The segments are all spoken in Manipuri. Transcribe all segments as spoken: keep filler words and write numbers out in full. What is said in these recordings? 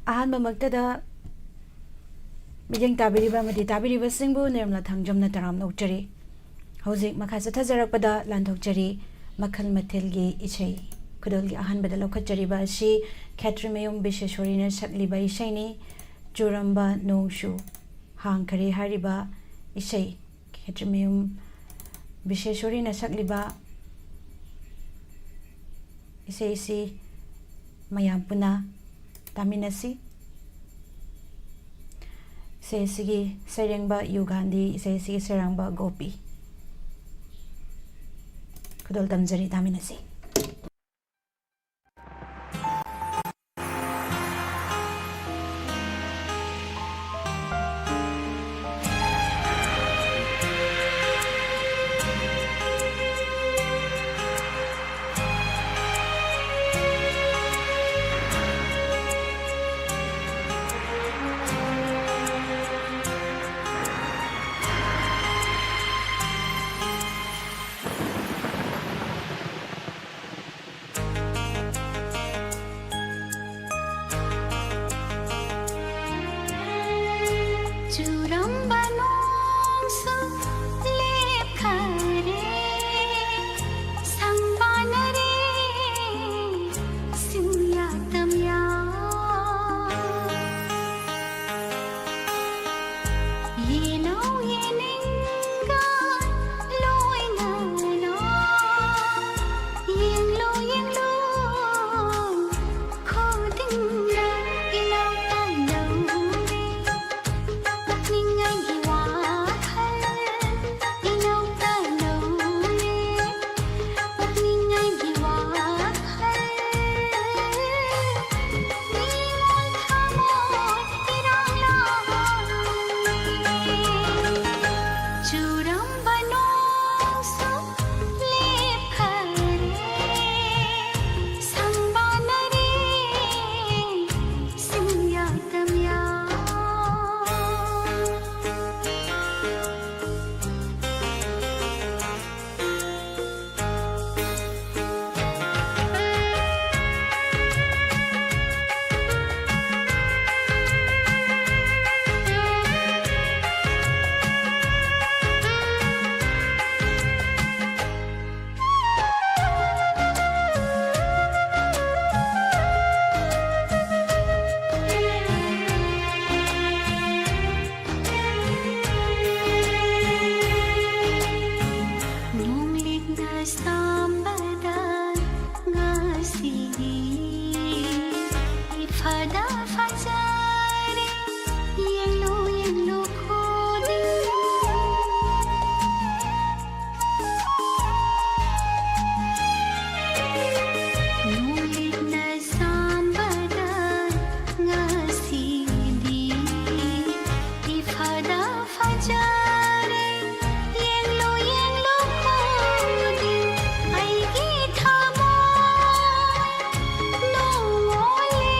ꯑꯍꯥꯟꯕꯃꯛꯇꯗ ꯃꯤꯠꯌꯦꯡ ꯇꯥꯕꯤꯔꯤꯕ ꯑꯃꯗꯤ ꯇꯥꯕꯤꯔꯤꯕꯁꯤꯡꯕꯨ ꯅꯤꯔꯃꯂꯥ ꯊꯥꯡꯖꯝꯅ ꯇꯔꯥꯝꯅ ꯑꯣꯛꯆꯔꯤ꯫ ꯍꯧꯖꯤꯛ ꯃꯈꯥ ꯆꯠꯊꯖꯔꯛꯄꯗ ꯂꯥꯟꯊꯣꯛꯆꯔꯤ ꯃꯈꯜ ꯃꯊꯦꯜꯒꯤ ꯏꯁꯩ꯫ ꯈꯨꯗꯣꯜꯒꯤ ꯑꯍꯥꯟꯕꯗ ꯂꯧꯈꯠꯆꯔꯤꯕ ꯑꯁꯤ ꯈꯦꯇ꯭ꯔꯤꯃꯌꯨꯝ ꯕꯤꯁꯦꯁꯣꯔꯤꯅ ꯁꯛꯂꯤꯕ ꯏꯁꯩꯅꯤ꯫ ꯆꯨꯔꯝꯕ ꯅꯣꯡꯁꯨ ꯍꯥꯡꯈꯔꯦ ꯍꯥꯏꯔꯤꯕ ꯏꯁꯩ, ꯈꯦꯇ꯭ꯔꯤꯃꯌꯨꯝ ꯕꯤꯁꯦꯁꯣꯔꯤꯅ ꯁꯛꯂꯤꯕ ꯏꯁꯩꯁꯤ ꯃꯌꯥꯝ ꯄꯨꯟꯅ ꯇꯥꯃꯤꯟꯅꯁꯤ꯫ ꯏꯁꯩ ꯑꯁꯤꯒꯤ ꯁꯩꯔꯦꯡꯕ ꯌꯨ ꯒꯥꯟꯙꯤ, ꯏꯁꯩ ꯑꯁꯤꯒꯤ ꯁꯩꯔꯥꯡꯕ ꯒꯣꯄꯤ꯫ ꯈꯨꯗꯣꯜ ꯇꯝꯖꯔꯤ, ꯇꯥꯃꯤꯟꯅꯁꯤ꯫ ꯏꯐꯗ ꯐꯖꯔꯦ, ꯌꯦꯡꯂꯨ, ꯌꯦꯡꯂꯨ ꯈꯨꯗꯤꯡ꯫ ꯅꯨꯃꯤꯠꯅ ꯁꯥꯝꯕꯗ ꯉꯁꯤꯗꯤ ꯏꯐꯗ ꯐꯖꯔꯦ, ꯌꯦꯡꯂꯨ, ꯌꯦꯡꯂꯨ ꯈꯨꯗꯤꯡ꯫ ꯑꯩꯒꯤ ꯊꯃꯣꯏ ꯅꯣꯡꯑꯣꯜꯂꯦ,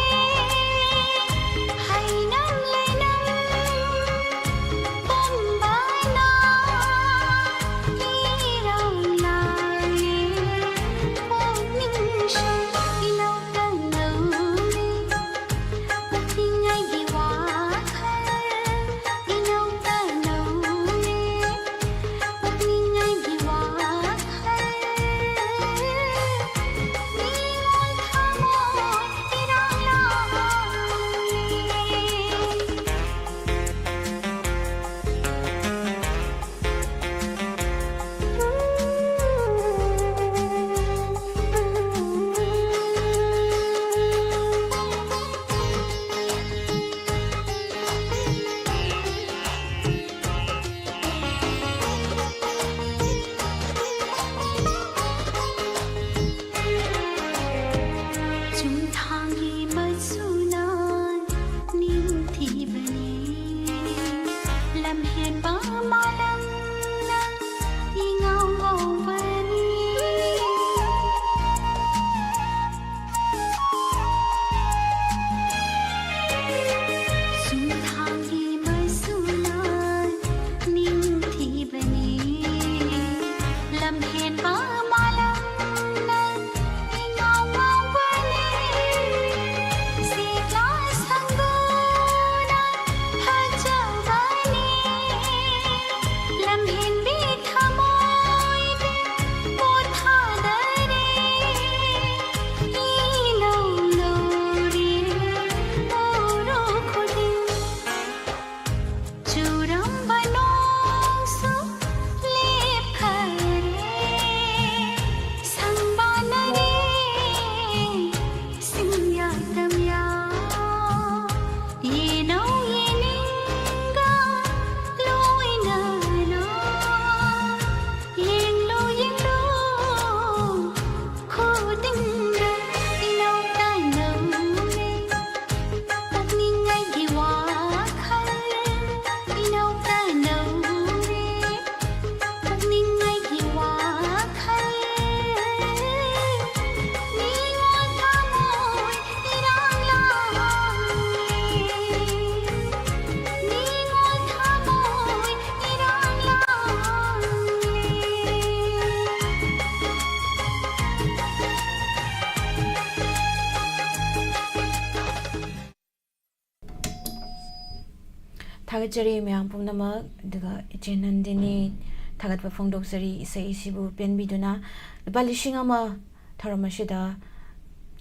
ꯊꯥꯒꯠꯆꯔꯤ ꯃꯌꯥꯝ ꯄꯨꯝꯅꯃꯛ꯫ ꯑꯗꯨꯒ ꯏꯆꯦ ꯅꯟꯗꯤꯅꯤ, ꯊꯥꯒꯠꯄ ꯐꯣꯡꯗꯣꯛꯆꯔꯤ, ꯏꯁꯩ ꯑꯁꯤꯕꯨ ꯄꯦꯟꯕꯤꯗꯨꯅ ꯂꯨꯄꯥ ꯂꯤꯁꯤꯡ ꯑꯃ ꯊꯧꯔꯝ ꯑꯁꯤꯗ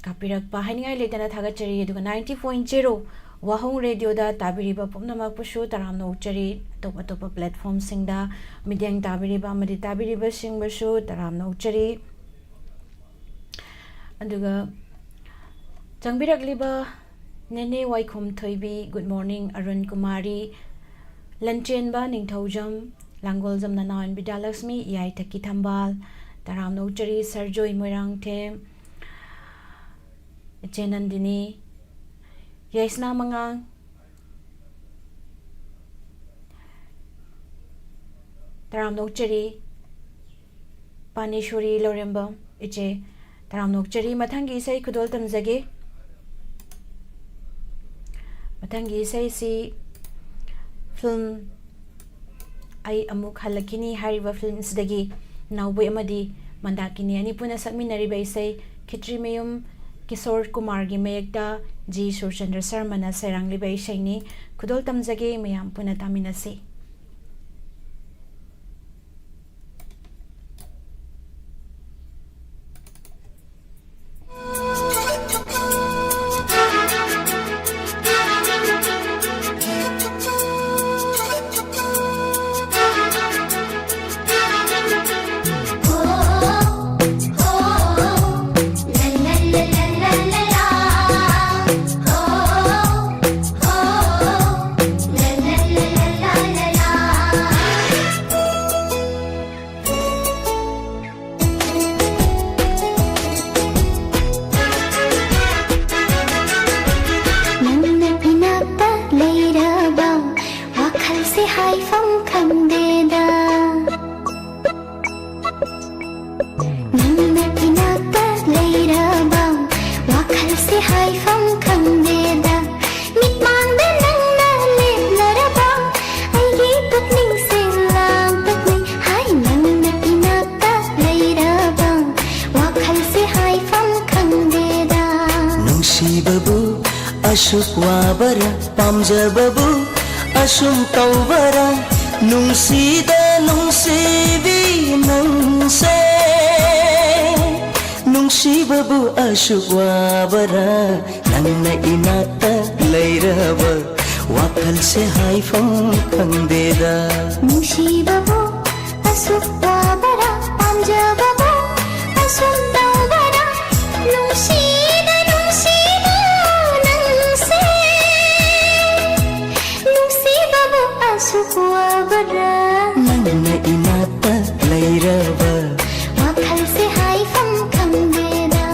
ꯀꯥꯞꯄꯤꯔꯛꯄ ꯍꯥꯏꯅꯤꯡꯉꯥꯏ ꯂꯩꯇꯅ ꯊꯥꯒꯠꯆꯔꯤ꯫ ꯑꯗꯨꯒ ninety point zero ꯋꯥꯍꯣꯡ ꯔꯦꯗꯤꯑꯣꯗ ꯇꯥꯕꯤꯔꯤꯕ ꯄꯨꯝꯅꯃꯛꯄꯨꯁꯨ ꯇꯔꯥꯝꯅ ꯑꯣꯛꯆꯔꯤ꯫ ꯑꯇꯣꯞ ꯑꯇꯣꯞꯄ platformꯁꯤꯡꯗ ꯃꯤꯠꯌꯦꯡ ꯇꯥꯕꯤꯔꯤꯕ ꯑꯃꯗꯤ ꯇꯥꯕꯤꯔꯤꯕꯁꯤꯡꯕꯨꯁꯨ ꯇꯔꯥꯝꯅ ꯑꯣꯛꯆꯔꯤ꯫ ꯑꯗꯨꯒ ꯆꯪꯕꯤꯔꯛꯂꯤꯕ ꯅꯦꯅꯦ ꯋꯥꯏꯈꯣꯝ ꯊꯣꯏꯕꯤ, good morning, ꯑꯔꯨꯟ ꯀꯨꯃꯥꯔꯤ, ꯂꯟꯆꯦꯟꯕ ꯅꯤꯡꯊꯧꯖꯝ, ꯂꯥꯡꯒꯣꯜꯖꯝ ꯅꯅꯥꯎ ꯕꯤꯗ꯭ꯌꯥꯂꯛꯁꯃꯤ, ꯏꯌꯥꯏꯊꯛꯀꯤ ꯊꯝꯕꯥꯜ, ꯇꯔꯥꯝꯅ ꯑꯣꯛꯆꯔꯤ, ꯁꯔꯖꯣꯏ ꯃꯣꯏꯔꯥꯡꯊꯦꯝ, ꯏꯆꯦ ꯅꯟꯗꯤꯅꯤ, ꯌꯥꯏꯁꯅꯥ ꯃꯉꯥꯡ, ꯇꯔꯥꯝꯅ ꯑꯣꯛꯆꯔꯤ꯫ ꯄꯥꯅꯦꯁꯣꯔꯤ ꯂꯧꯔꯦꯝꯕꯝ ꯏꯆꯦ, ꯇꯔꯥꯝꯅ ꯑꯣꯛꯆꯔꯤ꯫ ꯃꯊꯪꯒꯤ ꯏꯁꯩ ꯈꯨꯗꯣꯜ ꯇꯝꯖꯒꯦ꯫ ꯃꯊꯪꯒꯤ ꯏꯁꯩꯁꯤ film ꯑꯩ ꯑꯃꯨꯛ ꯍꯜꯂꯛꯈꯤꯅꯤ ꯍꯥꯏꯔꯤꯕ filmꯁꯤꯗꯒꯤ ꯅꯥꯎꯕꯣꯏ ꯑꯃꯗꯤ ꯃꯟꯗꯥꯀꯤꯅꯤ ꯑꯅꯤ ꯄꯨꯟꯅ ꯁꯛꯃꯤꯟꯅꯔꯤꯕ ꯏꯁꯩ ꯈꯦꯇ꯭ꯔꯤꯃꯌꯨꯝ ꯀꯤꯁꯣꯔ ꯀꯨꯃꯥꯔꯒꯤ ꯃꯌꯦꯛꯇ ꯖꯤ ꯁꯨꯔꯆꯟꯗ꯭ꯔ ꯁꯔꯃꯅ ꯁꯩꯔꯥꯡꯂꯤꯕ ꯏꯁꯩꯅꯤ꯫ ꯈꯨꯗꯣꯜ ꯇꯝꯖꯒꯦ, ꯃꯌꯥꯝ ꯄꯨꯟꯅ ꯇꯥꯃꯤꯟꯅꯁꯤ꯫ ꯅꯪꯅ ꯏꯅꯥꯛꯇ ꯂꯩꯔꯕ ꯋꯥꯈꯜꯁꯦ ꯍꯥꯏꯐꯝ ꯈꯪꯗꯦꯗ꯫ ꯅꯪꯅ ꯏꯅꯥꯛꯇ ꯂꯩꯔꯕ ꯋꯥꯈꯜꯁꯦ ꯍꯥꯏꯐꯝ ꯈꯪꯗꯦꯗ꯫ ꯃꯤꯠꯃꯥꯡꯗ ꯅꯪꯅ ꯂꯦꯞꯂꯔꯕ ꯑꯩꯒꯤ ꯄꯨꯛꯅꯤꯡꯁꯦ ꯂꯥꯡꯇꯛꯅꯩ꯫ ꯍꯥꯏ, ꯅꯪꯅ ꯏꯅꯥꯛꯇ ꯂꯩꯔꯕ ꯋꯥꯈꯜꯁꯦ ꯍꯥꯏꯐꯝ ꯈꯪꯗꯦꯗ꯫ ꯅꯨꯡꯁꯤꯕꯕꯨ ꯑꯁꯨꯛ ꯋꯥꯕꯔꯥ, ꯄꯥꯝꯖꯕꯕꯨ ꯑꯁꯨꯝ ꯇꯧꯕꯔꯥ ꯅꯨꯡꯁꯤꯗ ꯅꯨꯡꯁꯤꯕꯤ ꯅꯪꯁꯦ? ꯅꯨꯡꯁꯤꯕꯕꯨ ꯑꯁꯨꯛ ꯋꯥꯕꯔꯥ? ꯅꯪꯅ ꯏꯅꯥꯛꯇ ꯂꯩꯔꯕ ꯋꯥꯈꯜꯁꯦ ꯍꯥꯏꯐꯝ ꯈꯪꯗꯦꯗ꯫ ꯅꯨꯡꯁꯤꯕꯕꯨ ꯑꯁꯨꯛ ꯋꯥꯕꯔꯥ, ꯄꯥꯝꯖꯕꯕꯨ ꯑꯁꯨꯛ ꯇꯧꯕꯔꯥ? ꯅꯨꯡꯁꯤꯗ ꯅꯨꯡꯁꯤꯕ ꯅꯪꯁꯦ, ꯅꯨꯡꯁꯤꯕꯕꯨ ꯑꯁꯨꯛ ꯋꯥꯕꯔꯥ? ꯅꯪꯅ ꯏꯅꯥꯛꯇ ꯂꯩꯔꯕ ꯋꯥꯈꯜꯁꯦ ꯍꯥꯏꯐꯝ ꯈꯪꯗꯦꯗ꯫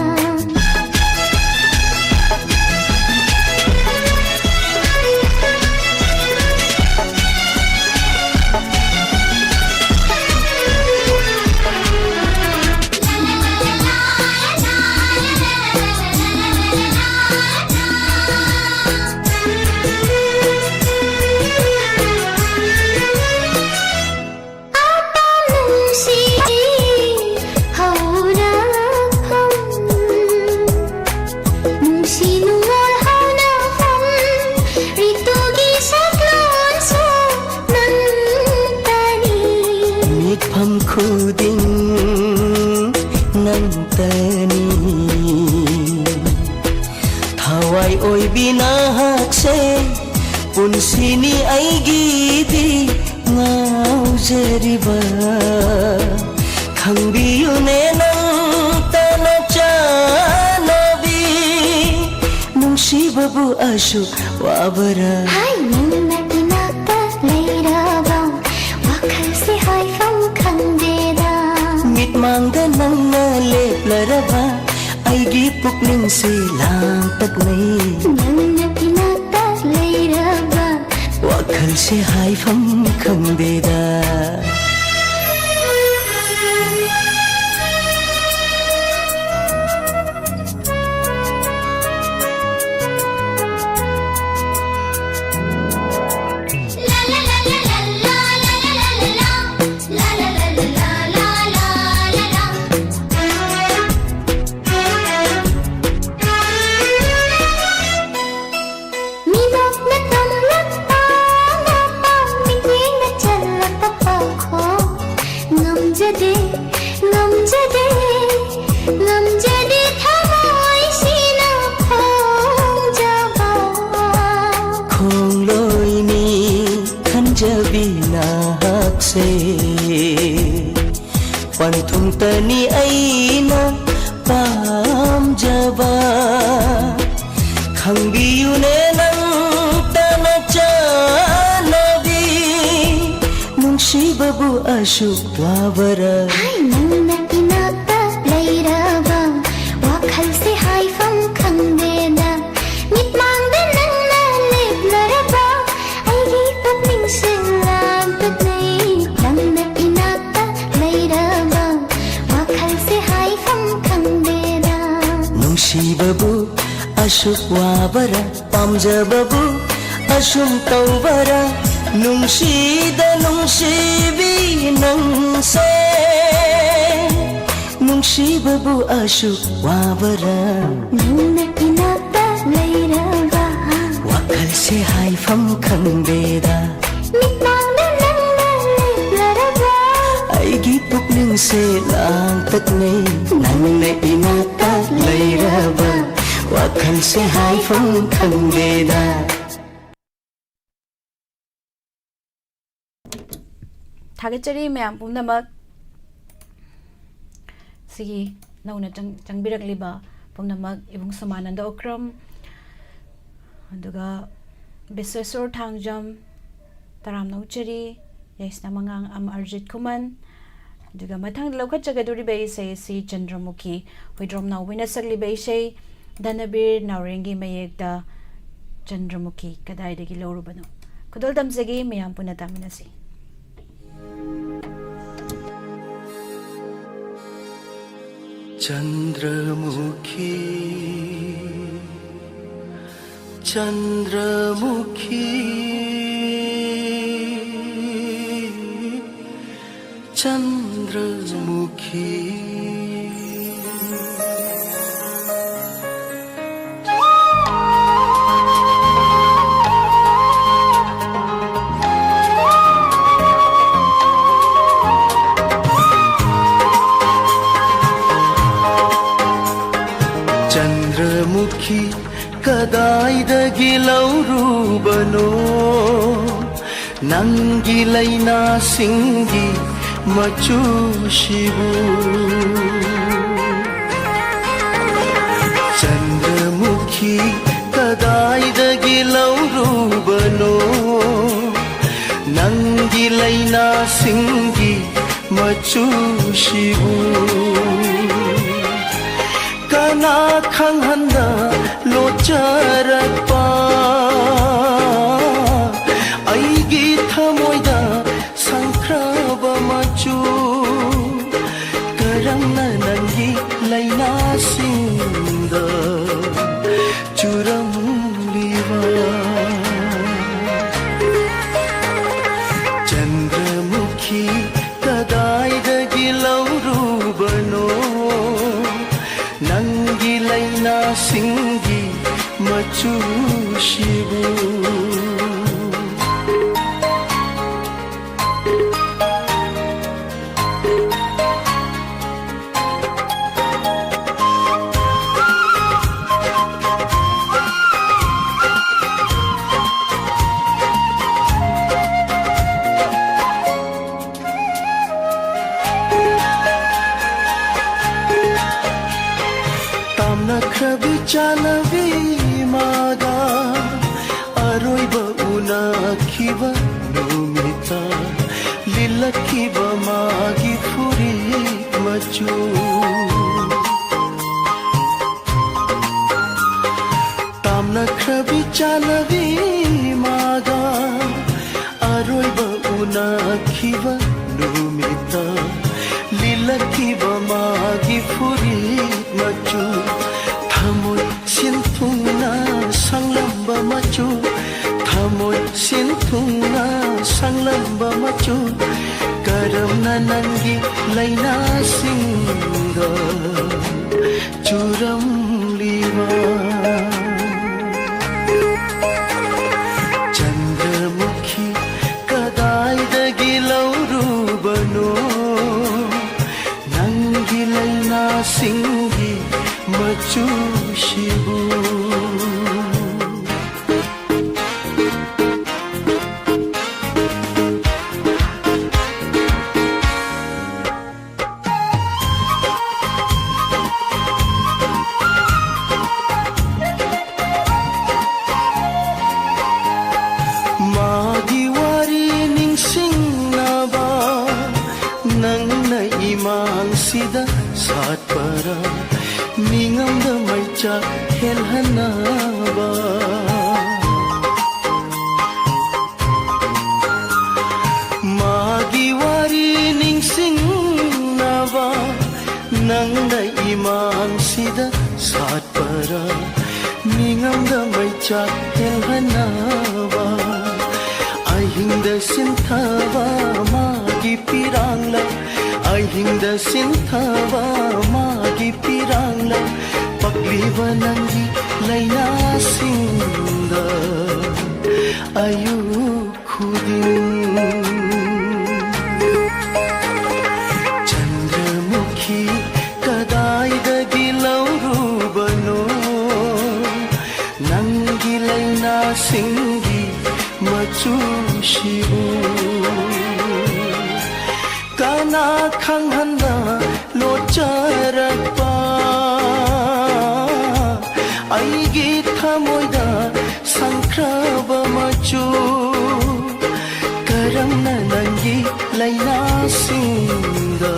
ꯑꯄꯥꯝ ꯅꯨꯡꯁꯤ ꯍꯧꯔꯛꯐꯝ, ꯅꯨꯡꯁꯤ ꯅꯨꯡꯉꯣꯜ ꯍꯧꯅꯐꯝ, ꯔꯤꯇꯨꯒꯤ ꯁꯛꯂꯣꯟꯁꯨ ꯅꯪꯇꯅꯤ꯫ ꯃꯤꯠꯐꯝ ꯈꯨꯗꯤꯡ ꯅꯪꯇꯅꯤ꯫ ꯊꯋꯥꯏ ꯑꯣꯏꯕꯤ ꯅꯍꯥꯛꯁꯦ ꯄꯨꯟꯁꯤꯅꯤ ꯑꯩꯒꯤꯗꯤ ꯉꯥꯎꯖꯔꯤꯕ꯫ ꯈꯪꯕꯤꯌꯨꯅꯦ ꯅꯪꯇꯅ ꯆꯥꯟꯅꯕꯤ, ꯅꯨꯡꯁꯤꯕꯕꯨ ꯑꯁꯨꯛ ꯋꯥꯕꯔꯥ? ꯍꯥꯏ, ꯅꯪꯅ ꯏꯅꯥꯛꯇ ꯂꯩꯔꯕ ꯋꯥꯈꯜꯁꯦ ꯍꯥꯏꯐꯝ ꯈꯪꯗꯦꯗ꯫ ꯃꯤꯠꯃꯥꯡꯗ ꯅꯪꯅ ꯂꯦꯞꯂꯔꯕ ꯑꯩꯒꯤ ꯄꯨꯛꯅꯤꯡꯁꯦ ꯂꯥꯡꯇꯛꯅꯩ꯫ ꯅꯪꯅ ꯏꯅꯥꯛꯇ ꯂꯩꯔꯕ ꯋꯥꯈꯜꯁꯦ ꯍꯥꯏꯐꯝ ꯈꯪꯗꯦꯗ꯫ ꯃꯤꯅꯣꯛꯅ ꯇꯝꯂꯛꯄ ꯈꯪꯕꯤꯌꯨꯅꯦ ꯅꯪꯇ ꯅꯆꯥꯟꯅꯕꯤ, ꯅꯨꯡꯁꯤꯕꯕꯨ ꯑꯁꯨꯛ ꯋꯥꯕꯔꯥ? ꯍꯥꯏ, ꯅꯪꯅ ꯏꯅꯥꯛꯇ ꯂꯩꯔꯕ, ꯋꯥꯈꯜꯁꯦ ꯍꯥꯏꯐꯝ ꯈꯪꯗꯦꯗ꯫ ꯃꯤꯠꯃꯥꯡꯗ ꯅꯪꯅ ꯂꯦꯞꯂꯔꯕ, ꯑꯩꯒꯤ ꯄꯨꯛꯅꯤꯡꯁꯦ ꯂꯥꯡꯇꯛꯅꯩ꯫ ꯅꯪꯅ ꯏꯅꯥꯛꯇ ꯂꯩꯔꯕ, ꯋꯥꯈꯜꯁꯦ ꯍꯥꯏꯐꯝ ꯈꯪꯗꯦꯗ꯫ ꯅꯨꯡꯁꯤꯕꯕꯨ ꯑꯁꯨꯛ ꯋꯥꯕꯔꯥ, ꯄꯥꯝꯖꯕꯕꯨ ꯑꯁꯨꯝ ꯇꯧꯕꯔꯥ? ꯅꯨꯡꯁꯤꯗ ꯅꯨꯡꯁꯤꯕꯤ ꯅꯪꯁꯦ, ꯅꯨꯡꯁꯤꯕꯕꯨ ꯑꯁꯨꯛ ꯋꯥꯕꯔꯥ? ꯅꯪꯅ ꯏꯅꯥꯛꯇ ꯂꯩꯔꯕ, ꯋꯥꯈꯜꯁꯦ ꯍꯥꯏꯐꯝ ꯈꯪꯗꯦꯗ꯫ ꯃꯤꯠꯃꯥꯡꯗ ꯅꯪꯅ ꯂꯦꯞꯂꯔꯕ, ꯑꯩꯒꯤ ꯄꯨꯛꯅꯤꯡꯁꯦ ꯂꯥꯡꯇꯛꯅꯩ꯫ ꯅꯪꯅ ꯏꯅꯥꯛꯇ ꯂꯩꯔꯕ, ꯋꯥꯈꯜꯁꯦ ꯍꯥꯏꯐꯝ ꯈꯪꯗꯦꯗ꯫ ꯊꯥꯒꯠꯆꯔꯤ ꯃꯌꯥꯝ ꯄꯨꯝꯅꯃꯛ꯫ ꯁꯤꯒꯤ ꯅꯧꯅ ꯆꯪ-, ꯆꯪꯕꯤꯔꯛꯂꯤꯕ ꯄꯨꯝꯅꯃꯛ, ꯏꯕꯨꯡ ꯁꯣꯃꯥꯅꯟꯗ ꯑꯣꯀ꯭ꯔꯝ, ꯑꯗꯨꯒ ꯕꯤꯁ꯭ꯋꯦꯁꯣꯔ ꯊꯥꯡꯖꯝ, ꯇꯔꯥꯝꯅ ꯑꯣꯛꯆꯔꯤ, ꯌꯥꯏꯁꯅꯥ ꯃꯉꯥꯡ ꯑꯝ ꯑꯔꯖꯤꯠ ꯈꯨꯃꯟ, ꯑꯗꯨꯒ ꯃꯊꯪꯗ ꯂꯧꯈꯠꯆꯒꯗꯧꯔꯤꯕ ꯏꯁꯩ ꯑꯁꯤ ꯆꯟꯗ꯭ꯔꯃꯨꯈꯤ ꯍꯨꯏꯗ꯭ꯔꯣꯝ ꯅꯥꯎꯕꯤꯅ ꯁꯛꯂꯤꯕ ꯏꯁꯩ, ꯙꯅꯕꯤꯔ ꯅꯥꯎꯔꯦꯝꯒꯤ ꯃꯌꯦꯛꯇ ꯆꯟꯗ꯭ꯔꯃꯨꯈꯤ ꯀꯗꯥꯏꯗꯒꯤ ꯂꯧꯔꯨꯕꯅꯣ? ꯈꯨꯗꯣꯜ ꯇꯝꯖꯒꯦ, ꯃꯌꯥꯝ ꯄꯨꯟꯅ ꯇꯥꯃꯤꯟꯅꯁꯤ꯫ ꯆꯟꯗ꯭ꯔꯃꯨꯈꯤ, ꯆꯟꯗ꯭ꯔꯃꯨꯈꯤ, ꯆꯟꯗ꯭ꯔꯃꯨꯈꯤ꯫ ꯆꯟꯗ꯭ꯔꯃꯨꯈꯤ ꯀꯗꯥꯏꯗꯒꯤ ꯂꯧꯔꯨꯕꯅꯣ? ꯅꯪꯒꯤ ꯂꯩꯅꯥꯁꯤꯡꯒꯤ ꯃꯆꯨꯁꯤꯕꯨ꯫ ꯆꯟꯗ꯭ꯔꯃꯨꯈꯤ ꯃꯆꯨꯁꯤꯕꯨ ꯀꯅꯥ ꯈꯪꯍꯟꯗ ꯂꯣꯠꯆꯔꯛꯄ ꯑꯩꯒꯤ ꯊꯃꯣꯏꯗ ꯁꯪꯈ꯭ꯔꯕ ꯃꯆꯨ, ꯀꯔꯝꯅ ꯅꯪꯒꯤ ꯂꯩꯅꯥꯁꯤꯡꯗ ꯆꯨꯔꯝꯂꯤꯕ? ꯆꯟꯗ꯭ꯔꯃꯨꯈꯤ ꯀꯗꯥꯏꯗꯒꯤ ꯂꯧꯔꯨꯕꯅꯣ ꯅꯪꯒꯤ ꯂꯩꯅꯥꯁꯤꯡꯒꯤ ꯃꯆꯨꯁꯤꯕꯨ? ꯇꯥꯝꯅꯈ꯭ꯔꯕꯤ ꯆꯥꯅꯕꯤ ꯃꯥꯒ ꯑꯔꯣꯏꯕ ꯎꯅꯈꯤꯕ ꯅꯨꯃꯤꯠꯇ ꯂꯤꯠꯂꯛꯈꯤꯕ ꯃꯥꯒꯤ ꯐꯨꯔꯤꯠ ꯃꯆꯨ꯫ ꯇꯥꯝꯅꯈ꯭ꯔꯕꯤ ꯆꯥꯅꯕꯤ ꯃꯥꯒ ꯑꯔꯣꯏꯕ ꯎꯅꯈꯤꯕ ꯅꯨꯃꯤꯠꯇ ꯂꯤꯠꯂꯛꯈꯤꯕ ꯃꯥꯒꯤ ꯐꯨꯔꯤꯠ ꯃꯆꯨ, ꯊꯃꯣꯏ ꯁꯤꯟꯊꯨꯡꯅ ꯁꯪꯂꯝꯕ ꯃꯆꯨ, ꯊꯃꯣꯏ ꯁꯤꯟꯊꯨꯡꯅ ꯁꯪꯂꯝꯕ ꯃꯆꯨ, ꯀꯔꯝꯅ ꯅꯪꯒꯤ ꯂꯩꯅꯥꯁꯤꯡꯗ ꯆꯨꯔꯝꯂꯤꯕ? ꯆꯟꯗ꯭ꯔꯃꯨꯈꯤ ꯀꯗꯥꯏꯗꯒꯤ ꯂꯧꯔꯨꯕꯅꯣ ꯅꯪꯒꯤ ꯂꯩꯅꯥꯁꯤꯡꯒꯤ ꯃꯆꯨꯁꯤꯕꯨ? ꯃꯥꯒꯤ ꯋꯥꯔꯤ ꯅꯤꯡꯁꯤꯡꯅꯕ ꯅꯪ ꯆꯥꯛ ꯍꯦꯜꯍꯟꯅꯕ꯫ ꯃꯥꯒꯤ ꯋꯥꯔꯤ ꯅꯤꯡꯁꯤꯡꯅꯕ ꯅꯪꯅ ꯏꯃꯥꯡꯁꯤꯗ ꯁꯥꯠꯄꯔꯥ? ꯃꯤꯉꯝꯗ ꯃꯩꯆꯥꯛ ꯍꯦꯜꯍꯟꯅꯕ꯫ ꯑꯍꯤꯡꯗ ꯁꯤꯟꯊꯕ ꯃꯥꯒꯤ ꯄꯤꯔꯥꯡꯂ, ꯑꯍꯤꯡꯗ ꯁꯤꯟꯊꯕ ꯃꯥꯒꯤ ꯄꯤꯔꯥꯡꯂ, ꯄꯛꯂꯤꯕ ꯅꯪꯒꯤ ꯂꯥꯏꯅꯥꯁꯤꯡꯗ ꯑꯌꯨꯛ ꯈꯨꯗꯤꯡ꯫ ꯆꯟꯗ꯭ꯔꯃꯨꯈꯤ ꯀꯗꯥꯏꯗꯒꯤ ꯂꯧꯔꯨꯕꯅꯣ ꯅꯪꯒꯤ ꯂꯥꯏꯅꯥꯁꯤꯡꯒꯤ ꯃꯆꯨꯁꯤꯕꯨ? ꯀꯅꯥ ꯈꯪꯍꯟꯕ ꯂꯣꯠꯆꯔꯛꯄ ꯑꯩꯒꯤ ꯊꯃꯣꯏꯗ ꯁꯪꯈ꯭ꯔꯕ ꯃꯆꯨ? ꯀꯔꯝꯅ ꯅꯪꯒꯤ ꯂꯥꯏꯅꯥꯁꯤꯡꯗ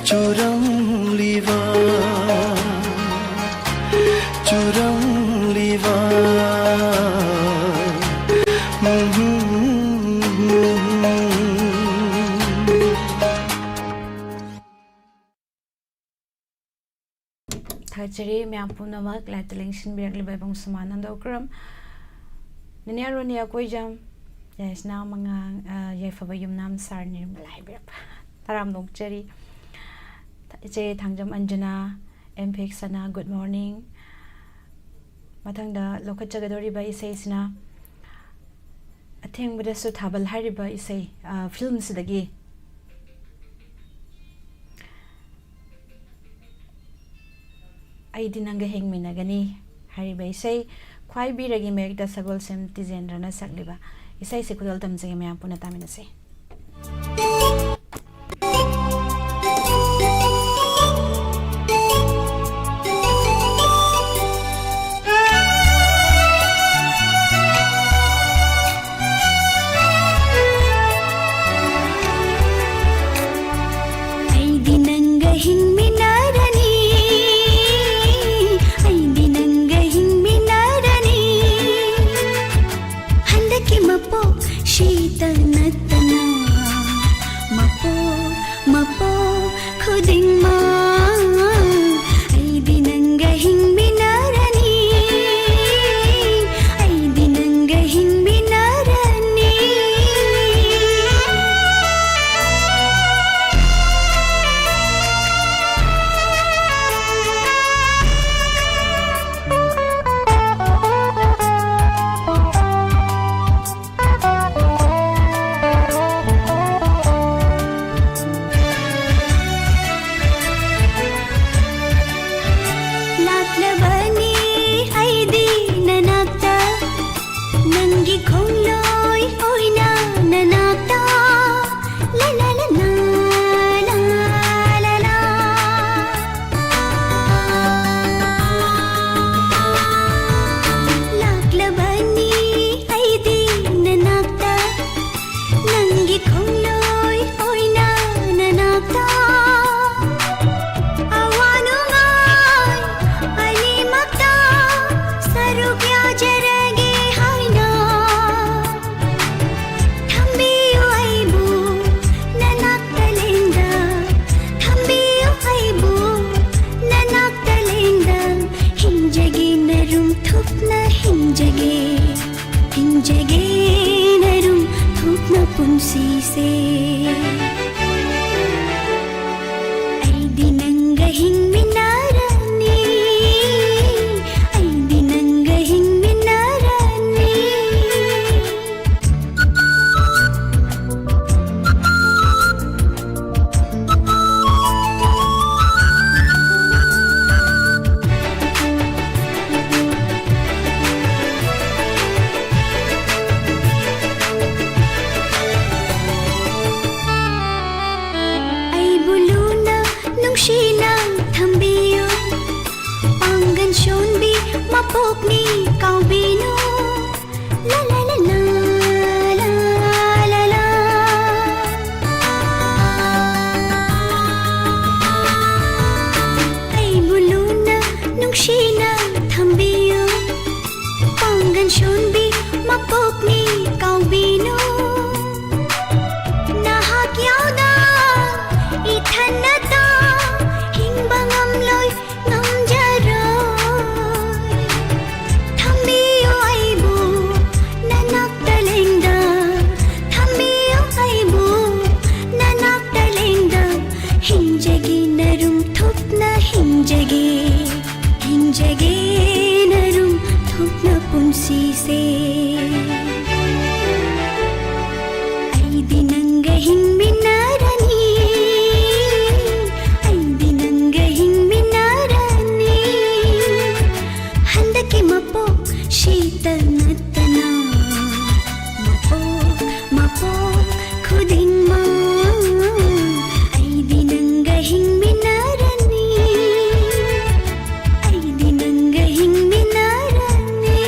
ꯆꯨꯔꯝꯂꯤꯕ, ꯆꯨꯔꯝꯂꯤꯕ? ꯊꯥꯒꯠꯆꯔꯤ ꯃꯌꯥꯝ ꯄꯨꯝꯅꯃꯛ live ꯇ ꯂꯦꯡꯁꯤꯟꯕꯤꯔꯛꯂꯤꯕ ꯏꯕꯨꯡ ꯁꯨꯃꯥꯅꯟꯗ ꯎꯀ꯭ꯔꯝ, ꯅꯦꯅꯦ ꯑꯔꯣꯅꯤ ꯑꯀꯣꯏꯖꯝ, ꯌꯥꯏꯁꯅꯥ ꯃꯉꯥꯡ, ꯑ, ꯌꯥꯏꯐꯕ ꯌꯨꯝꯅꯥꯝ ꯁꯥꯔꯅꯤꯔꯃꯂꯥ ꯍꯥꯏꯕꯤꯔꯛꯄ꯫ ꯇꯔꯥꯝꯅ ꯑꯣꯛꯆꯔꯤ꯫ ꯏꯆꯦ ꯊꯥꯡꯖꯝ ꯑꯟꯖꯅꯥ, ꯑꯦꯝ ꯐꯦꯛ ꯁꯅꯥ, good morning꯫ ꯃꯊꯪꯗ ꯂꯧꯈꯠꯆꯒꯗꯧꯔꯤꯕ ꯏꯁꯩꯁꯤꯅ ꯑꯊꯦꯡꯕꯗꯁꯨ ꯊꯥꯕꯜ ꯍꯥꯏꯔꯤꯕ ꯏꯁꯩ, ꯑ, film ꯁꯤꯗꯒꯤ ꯑꯩꯗꯤ ꯅꯪꯒ ꯍꯤꯡꯃꯤꯟꯅꯒꯅꯤ ꯍꯥꯏꯔꯤꯕ ꯏꯁꯩ, ꯈ꯭ꯋꯥꯏꯕꯤꯔꯒꯤ ꯃꯌꯦꯛꯇ ꯁꯒꯣꯜꯁꯦꯝ ꯇꯤꯖꯦꯟꯗ꯭ꯔꯅ ꯁꯛꯂꯤꯕ ꯏꯁꯩꯁꯤ ꯈꯨꯗꯣꯜ ꯇꯝꯖꯒꯦ, ꯃꯌꯥꯝ ꯄꯨꯟꯅ ꯇꯥꯃꯤꯟꯅꯁꯤ꯫ ꯑꯩꯗꯤ ꯅꯪꯒ ꯍꯤꯡꯃꯤꯟꯅꯔꯅꯤ, ꯍꯤꯡꯖꯒꯦ, ꯍꯤꯡꯖꯒꯦ ꯅꯔꯨꯝ ꯊꯨꯞꯅ ꯄꯨꯟꯁꯤꯁꯦ꯫ ꯑꯩꯗꯤ ꯅꯪꯒ ꯍꯤꯡꯃꯤꯟꯅꯔꯅꯤ, ꯑꯩꯗꯤ ꯅꯪꯒ ꯍꯤꯡꯃꯤꯟꯅꯔꯅꯤ꯫ ꯑꯩꯕꯨ ꯂꯨꯅ ꯅꯨꯡꯁꯤꯅ ꯊꯝꯕꯤꯌꯨ, ꯄꯥꯡꯒꯟ ꯁꯣꯟꯕꯤ ꯃꯄꯣꯛꯅꯤ ꯀꯥꯎꯕꯤꯅꯨ꯫ ꯂꯥ ꯂꯥ ꯂꯥ ꯂꯥ, ꯂꯥ ꯂꯥ ꯂꯥ꯫ ꯑꯩꯕꯨ ꯂꯨꯅ ꯅꯨꯡꯁꯤꯅ ꯊꯝꯕꯤꯌꯨ, ꯄꯥꯡꯒꯟ ꯁꯣꯟꯕꯤ ꯃꯄꯣꯛꯅꯤ ꯀꯥꯎꯕꯤꯅꯨ꯫ ꯅꯍꯥꯛ ꯌꯥꯎꯅ ꯏꯊꯟꯅꯇ ꯍꯤꯡꯕ ꯉꯝꯂꯣꯏ, ꯉꯝꯖꯔꯣꯏ꯫ ꯊꯝꯕꯤꯌꯨ ꯑꯩꯕꯨ ꯅꯅꯥꯛꯇ ꯂꯦꯡꯗ, ꯊꯝꯕꯤꯌꯨ ꯑꯩꯕꯨ ꯅꯅꯥꯛꯇ ꯂꯦꯡꯗ꯫ ꯍꯤꯡꯖꯒꯦ ꯅꯔꯨꯝ ꯊꯨꯞꯅ ꯍꯤꯡꯖꯒꯦ, ꯍꯤꯡꯖꯒꯦ ꯅꯔꯨꯝ ꯊꯨꯞꯅ ꯄꯨꯟꯁꯤꯁꯦ꯫ ꯑꯩꯗꯤ ꯅꯪꯒ ꯍꯤꯡꯃꯤꯟꯅꯔꯅꯤ, ꯑꯩꯗꯤ ꯅꯪꯒ ꯍꯤꯡꯃꯤꯟꯅꯔꯅꯤ꯫ ꯍꯟꯗꯛꯀꯤ ꯃꯄꯣꯛ ꯁꯤꯇ ꯅꯠꯇꯅ ꯃꯄꯣꯛ ꯃꯄꯣꯛ ꯈꯨꯗꯤꯡꯃꯛ ꯑꯩꯗꯤ ꯅꯪꯒ ꯍꯤꯡꯃꯤꯟꯅꯔꯅꯤ, ꯑꯩꯗꯤ ꯅꯪꯒ ꯍꯤꯡꯃꯤꯟꯅꯔꯅꯤ꯫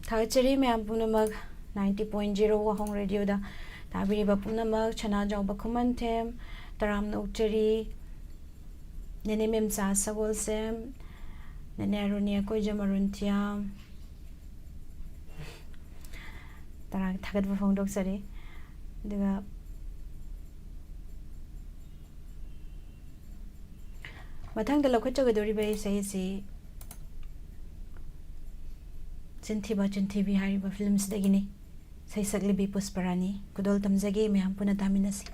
ꯊꯥꯒꯠꯆꯔꯤ ꯃꯌꯥꯝ ꯄꯨꯝꯅꯃꯛ꯫ Ninety point zero ꯋꯥꯍꯣꯡ ꯔꯦꯗꯤꯑꯣꯗ ꯇꯥꯕꯤꯔꯤꯕ ꯄꯨꯝꯅꯃꯛ ꯁꯅꯥꯖꯥꯎꯕ ꯈꯨꯃꯟꯊꯦꯝ ꯇꯔꯥꯝꯅ ꯑꯣꯛꯆꯔꯤ꯫ ꯅꯦꯅꯦ ꯃꯦꯝꯆꯥ ꯁꯒꯣꯜꯁꯦꯝ, ꯅꯦꯅꯦ ꯑꯔꯨꯅꯤ ꯑꯀꯣꯏꯖꯝ ꯑꯔꯨꯟꯊꯤꯌꯥꯝ, ꯇꯔꯥ ꯊꯥꯒꯠꯄ ꯐꯣꯡꯗꯣꯛꯆꯔꯤ꯫ ꯑꯗꯨꯒ ꯃꯊꯪꯗ ꯂꯧꯈꯠꯆꯒꯗꯧꯔꯤꯕ ꯏꯁꯩ ꯑꯁꯤ ꯆꯤꯟꯊꯤꯕ ꯆꯤꯟꯊꯤꯕꯤ ꯍꯥꯏꯔꯤꯕ ꯐꯤꯂꯝꯁꯤꯗꯒꯤꯅꯤ꯫ ꯁꯩꯁꯛꯂꯤꯕꯤ ꯄꯨꯁꯄꯔꯥꯅꯤ꯫ ꯈꯨꯗꯣꯜ ꯇꯝꯖꯒꯦ, ꯃꯌꯥꯝ ꯄꯨꯟꯅ ꯇꯥꯃꯤꯟꯅꯁꯤ꯫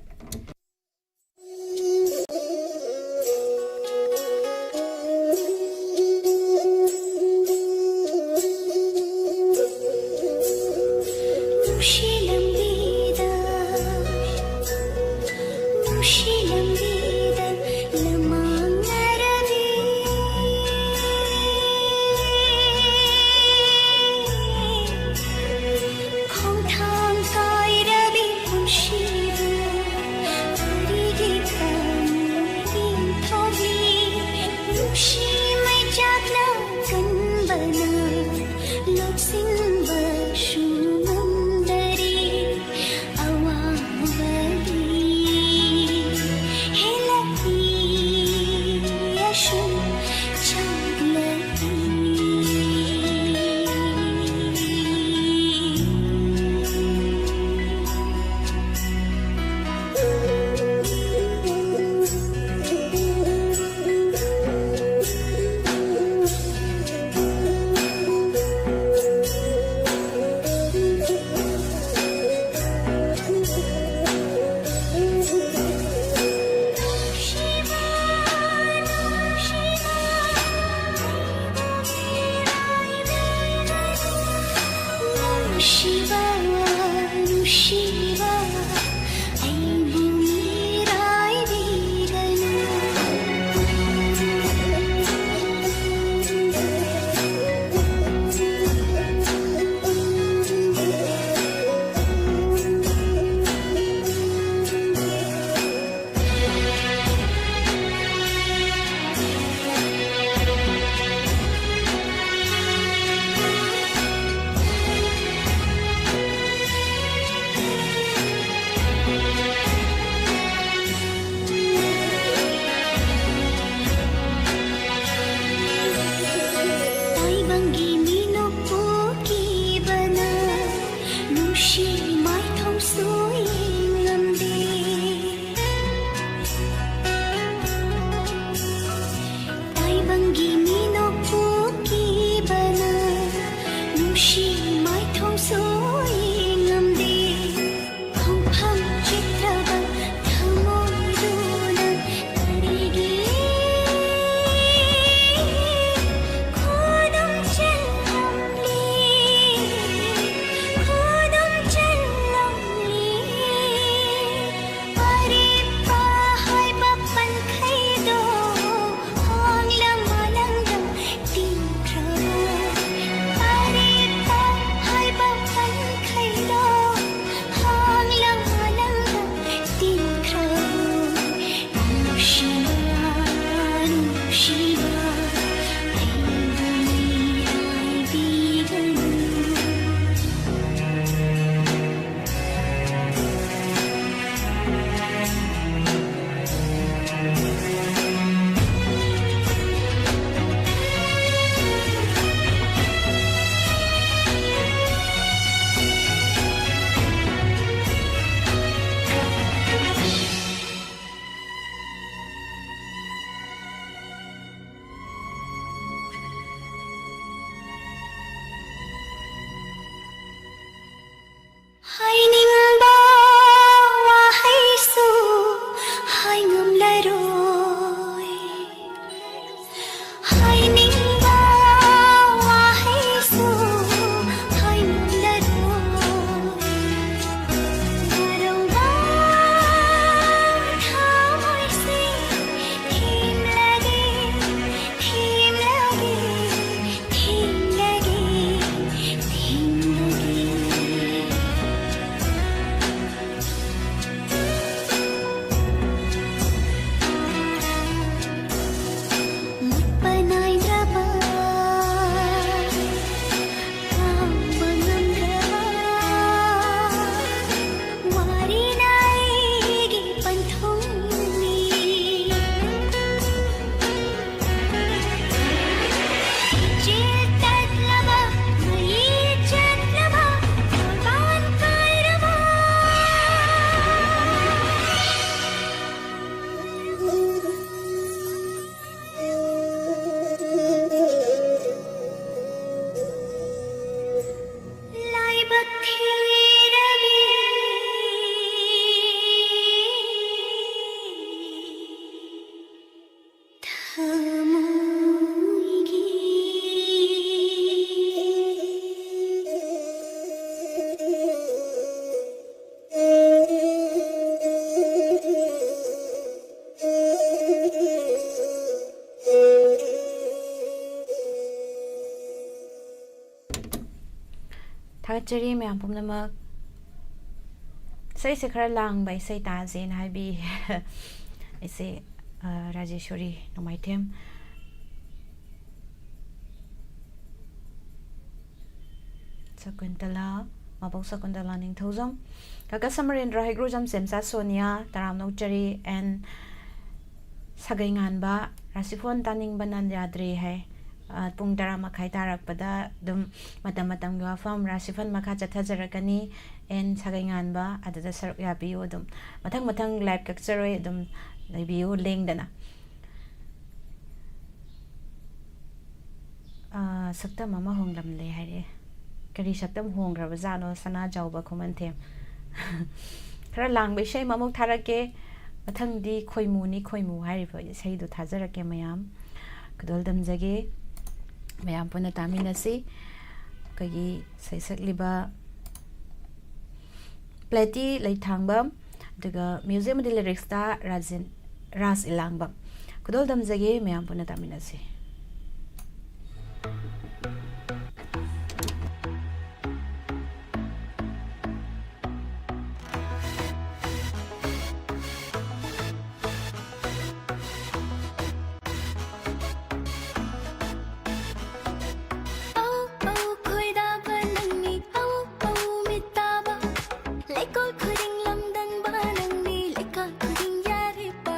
ꯅꯨꯡꯁꯤ ꯂꯝꯕꯤꯗ, ꯅꯨꯡꯁꯤ ꯂꯝꯕꯤꯗ ꯂꯃꯥꯡꯅꯔꯕꯤ꯫ ꯈꯣꯡꯊꯥꯡ ꯀꯥꯏꯔꯕꯤ ꯄꯨꯟꯁꯤꯕꯨ ꯀꯔꯤꯒꯤ ꯈꯪ ꯏꯪꯊꯣꯛꯂꯤ? ꯅꯨꯡꯁꯤ ꯃꯩꯆꯥꯛꯅ ꯀꯟꯕꯅ ꯂꯣꯛꯁꯤꯟꯕꯁꯨ ꯉꯝꯗꯔꯤ꯫ ꯑꯋꯥꯕꯗꯤ ꯍꯦꯜꯂꯛꯏ ꯑꯁꯨꯝ ꯆꯥꯛꯂꯛꯏ꯫ ꯅꯨꯡꯁꯤꯕ, ꯅꯨꯡꯁꯤꯕ, ꯑꯩꯕꯨ ꯃꯤꯔꯥꯏꯕꯤꯒꯅꯨ꯫ ꯅꯨꯡꯁꯤ ꯃꯥꯏꯊꯣꯡꯁꯨ ꯌꯦꯡꯉꯝꯗꯦ꯫ ꯈꯣꯡꯐꯝ ꯆꯤꯠꯇ꯭ꯔꯕ ꯊꯃꯣꯏꯗꯨꯅ ꯀꯔꯤꯒꯤ ꯈꯨꯗꯨꯝ ꯆꯜꯂꯝꯂꯤ? ꯈꯨꯗꯨꯝ ꯆꯜꯂꯝꯂꯤ꯫ ꯑꯔꯦꯞꯄ ꯍꯥꯏꯕ ꯄꯟꯈꯩꯗꯣ ꯍꯣꯡꯂꯝ ꯃꯥꯂꯪꯗꯝ ꯇꯤꯡꯈ꯭ꯔꯕ꯫ ꯑꯔꯦꯞꯄ ꯊꯥꯒꯠꯆꯔꯤ ꯃꯌꯥꯝ ꯄꯨꯝꯅꯃꯛ꯫ ꯏꯁꯩꯁꯦ ꯈꯔ ꯂꯥꯡꯕ ꯏꯁꯩ ꯇꯥꯁꯦꯅ ꯍꯥꯏꯕꯤ꯫ ꯑꯩꯁꯦ, ꯑ, ꯔꯥꯖꯦꯁꯣꯔꯤ ꯅꯣꯡꯃꯥꯏꯊꯦꯝ꯫ ꯁꯀꯨꯟꯇꯂꯥ, ꯃꯕꯣꯛ ꯁꯀꯨꯟꯇꯂꯥ ꯅꯤꯡꯊꯧꯖꯝ, ꯀꯀꯥ ꯁꯃꯔꯦꯟꯗ꯭ꯔ ꯍꯩꯒ꯭ꯔꯨꯖꯝ, ꯆꯦꯝꯆꯥ ꯁꯣꯅꯤꯌꯥ, ꯇꯔꯥꯝꯅ ꯑꯣꯛꯆꯔꯤ, and ꯁꯥꯒꯩ ꯉꯥꯟꯕ, ꯔꯥꯁꯤꯐꯣꯟ ꯇꯥꯅꯤꯡꯕꯅ ꯌꯥꯗ꯭ꯔꯦ ꯍꯥꯏ꯫ ꯑ, ꯄꯨꯡ ꯇꯔꯥ ꯃꯈꯥꯏ ꯇꯥꯔꯛꯄꯗ ꯑꯗꯨꯝ ꯃꯇꯝ ꯃꯇꯝꯒꯤ ꯋꯥꯐꯝ, ꯔꯥꯁꯤꯐꯜ ꯃꯈꯥ ꯆꯠꯊꯖꯔꯛꯀꯅꯤ꯫ And ꯁꯥꯒꯩ ꯉꯥꯟꯕ ꯑꯗꯨꯗ ꯁꯔꯨꯛ ꯌꯥꯕꯤꯌꯨ꯫ ꯑꯗꯨꯝ ꯃꯊꯪ ꯃꯊꯪ live ꯀꯛꯆꯔꯣꯏ, ꯑꯗꯨꯝ ꯂꯩꯕꯤꯌꯨ ꯂꯦꯡꯗꯅ꯫ ꯑꯥ, ꯁꯛꯇꯝ ꯑꯃ ꯍꯣꯡꯂꯝꯂꯦ ꯍꯥꯏꯔꯛꯑꯦ꯫ ꯀꯔꯤ ꯁꯛꯇꯝ ꯍꯣꯡꯈ꯭ꯔꯕꯖꯥꯠꯅꯣ, ꯁꯅꯥꯖꯥꯎꯕ ꯈꯨꯃꯟꯊꯦꯝ? ꯈꯔ ꯂꯥꯡꯕ ꯏꯁꯩ ꯑꯃꯃꯨꯛ ꯊꯥꯔꯛꯀꯦ꯫ ꯃꯊꯪꯗꯤ ꯈꯣꯏꯃꯨꯅꯤ ꯈꯣꯏꯃꯨ ꯍꯥꯏꯔꯤꯕ ꯏꯁꯩꯗꯨ ꯊꯥꯖꯔꯛꯀꯦ ꯃꯌꯥꯝ꯫ ꯈꯨꯗꯣꯜ ꯇꯝꯖꯒꯦ꯫ ꯃꯌꯥꯝ ꯄꯨꯟꯅ ꯇꯥꯃꯤꯟꯅꯁꯤ꯫ ꯑꯩꯈꯣꯏꯒꯤ ꯁꯩꯁꯛꯂꯤꯕ ꯄ꯭ꯂꯦꯇꯤ ꯂꯩꯊꯥꯡꯕꯝ, ꯑꯗꯨꯒ music ꯑꯃꯗꯤ lyricsꯇ ꯔꯥꯖꯦꯟ, ꯔꯥꯖ ꯏꯂꯥꯡꯕꯝ꯫ ꯈꯨꯗꯣꯜ ꯇꯝꯖꯒꯦ, ꯃꯌꯥꯝ ꯄꯨꯟꯅ ꯇꯥꯃꯤꯟꯅꯁꯤ꯫ ꯑꯧ, ꯑꯧ, ꯈꯣꯏꯗꯥꯕ ꯅꯪꯅꯤ, ꯑꯧ, ꯑꯧ, ꯃꯤꯠ ꯇꯥꯕ꯫ ꯂꯩꯀꯣꯜ ꯈꯨꯗꯤꯡ ꯂꯝꯗꯝꯕ ꯅꯪꯅꯤ, ꯂꯩꯀꯣꯜ ꯈꯨꯗꯤꯡ ꯌꯥꯔꯤꯕ꯫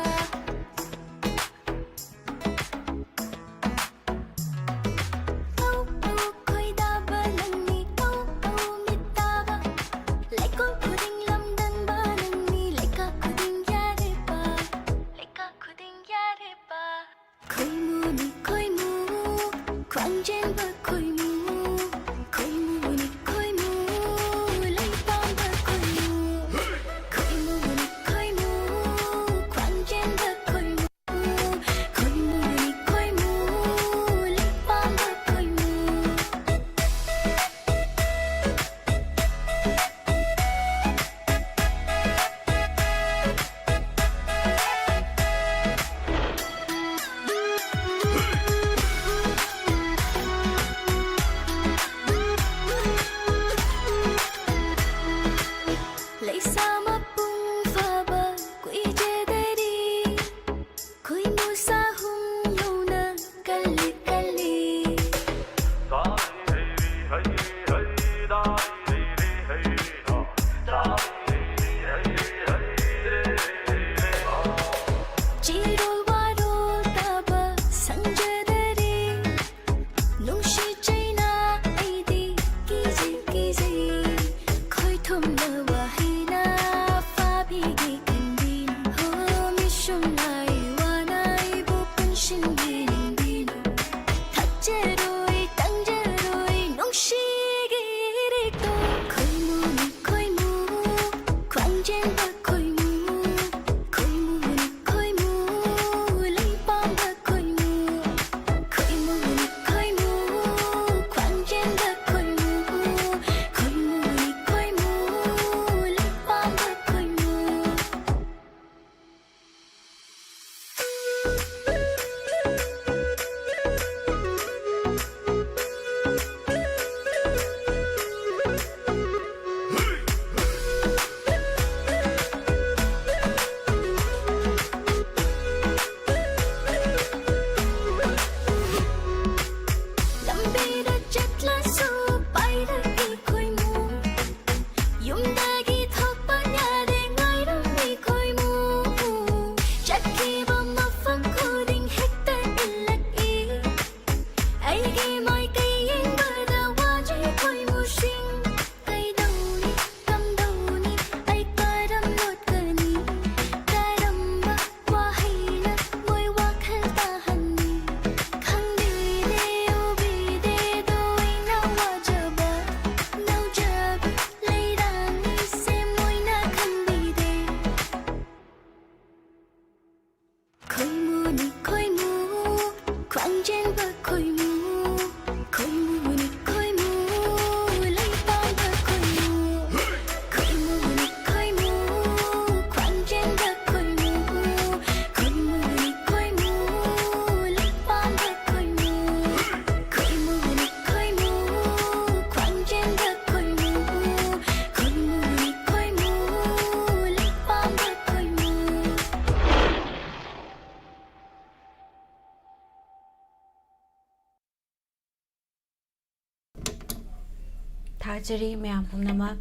ꯊꯥꯒꯠꯆꯔꯤ ꯃꯌꯥꯝ ꯄꯨꯝꯅꯃꯛ꯫